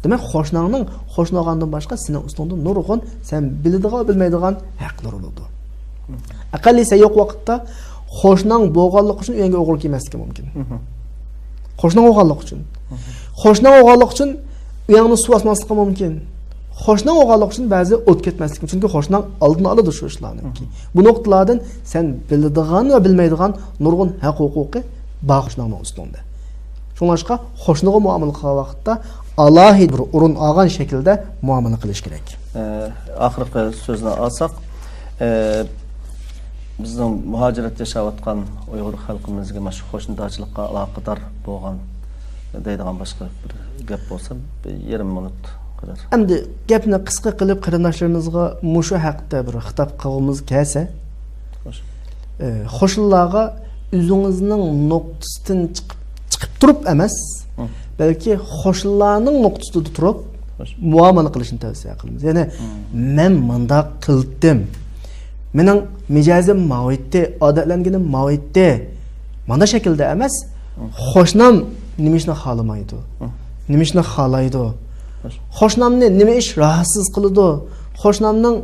دېمەك، قوشناڭنىڭ قوشنا بولغاندىن باشقا سېنىڭ ئۈستۈڭدە نۇرغۇن سەن بىلىدىغان، بىلمەيدىغان ھەقلىرى بولىدۇ. ئەقەللىي سەن يوق ۋاقىتتا قوشناڭ بولغانلىقى ئۈچۈن ئۆيۈڭگە ئوغرى كىرمەسلىكى مۇمكىن. مم. قوشناڭ بولغانلىقى ئۈچۈن. مم. قوشناڭ بولغانلىقى ئۈچۈن ئۆيۈڭنى سۇ باسماسلىقى مۇمكىن. قوشناڭ بولغانلىقى ئۈچۈن بەزى ئوت كەتمەسلىكى مۇمكىن. چۈنكى قوشناڭ ئالدىنى ئالىدۇ شۇ ئىشلارنىڭكى. مم. بۇ نۇقتىلاردىن سەن بىلىدىغان ۋە بىلمەيدىغان نۇرغۇن ھەق ھوقۇقى بار قوشناڭنىڭ ئۈستۈڭدە. شۇڭلاشقا، قوشنىغا مۇئامىلە قىلغان ۋاقىتتا ئالاھىدە بىر ئورۇن ئالغان شەكىلدە مۇئامىلە قىلىش كېرەك. ئە، ئاخىرقى سۆزنى ئالساق، ئە، بىزنىڭ مۇھاجىرەتتە ياشاۋاتقان ئۇيغۇر خەلقىمىزگە مانا شۇ قوشنىدارچىلىققا ئالاقىدار بولغان دەيدىغان باشقا بىر گەپ بولسا، بىر يېرىم مىنۇت قەدەر. ئەمدى گەپنى قىسقا قىلىپ، قېرىنداشلىرىمىزغا مۇشۇ ھەقتە بىر خىتاب قىلغۇمىز كەلسە، خوش. ئە، قوشنىلارغا ئۆزىڭىزنىڭ نۇقتىسىدىن چىقىپ، چىقىپ تۇرۇپ ئەمەس، ھە. بەلكى قوشنىلارنىڭ نۇقتىسىدا تۇرۇپ خوش. مۇئامىلە قىلىشنى تەۋسىيە قىلىمىز. يەنى، ھە. مەن مۇنداق قىلدىم، مېنىڭ مىجەزىم ماۋۇ ئىدى، ئادەتلەنگىنىم ماۋۇ ئىدى، مانا شەكىلدە ئەمەس، ھە. قوشنام نېمە ئىشنى خالىمايدۇ، ھە. نېمە ئىشنى خالايدۇ، خوش. قوشنامنى نېمە ئىش راھەتسىز قىلىدۇ، قوشنامنىڭ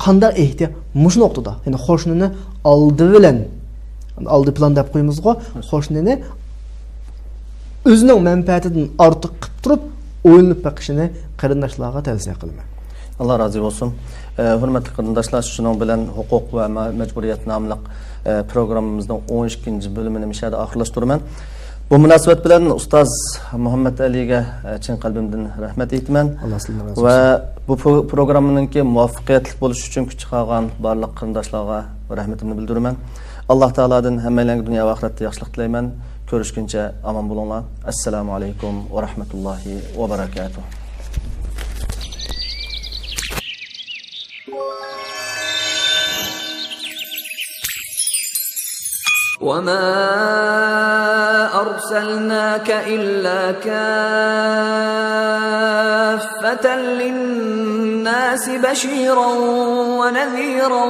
قانداق ئېھتىياج، مۇشۇ نۇقتىدا، يەنى قوشنىنى ئالدى بىلەن، ئالدى پىلان دەپ قويىمىزغۇ، خوش. قوشنىنى ئۆزىنىڭ مەنپەئەتىدىن ئارتۇق قىلىپ تۇرۇپ ئويلىنىپ بېقىشىنى قېرىنداشلارغا تەۋسىيە قىلىمەن. ئاللا رازى بولسۇن. ئە، ھۆرمەتلىك قېرىنداشلار، شۇنىڭ بىلەن ھوقۇق ۋە مە-، مەجبۇرىيەت ناملىق، ئە، پروگراممىمىزنىڭ ئون ئىككىنچى بۆلۈمىنى مۇشۇ يەردە ئاخىرلاشتۇرىمەن. بۇ مۇناسىۋەت بىلەن ئۇستاز مۇھەممەد ئەلىگە، ئە، چىن قەلبىمدىن رەھمەت ئېيتىمەن. ئاللا سىزدىن رازى بولسۇن. ۋە بۇ پرو-، پروگراممىنىڭكى مۇۋەپپەقىيەتلىك بولۇشى ئۈچۈن كۈچ چىقارغان بارلىق قېرىنداشلارغا رەھمىتىمنى بىلدۈرىمەن. ئاللاھ تائالادىن ھەممەيلەنگە دۇنيا ۋە ئاخىرەتتە ياخشىلىق تىلەيمەن. كۆرۈشكىنچە ئامان بولۇڭلار. ئەسسالامۇ ئەلەيكۇم ۋە رەھمەتۇللاھى ۋە بەرەكاتۇھ. وما أرسلناك إلا كافة للناس بشيرا ونذيرا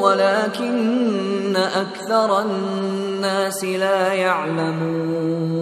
ولكن أكثر الناس لا يعلمون.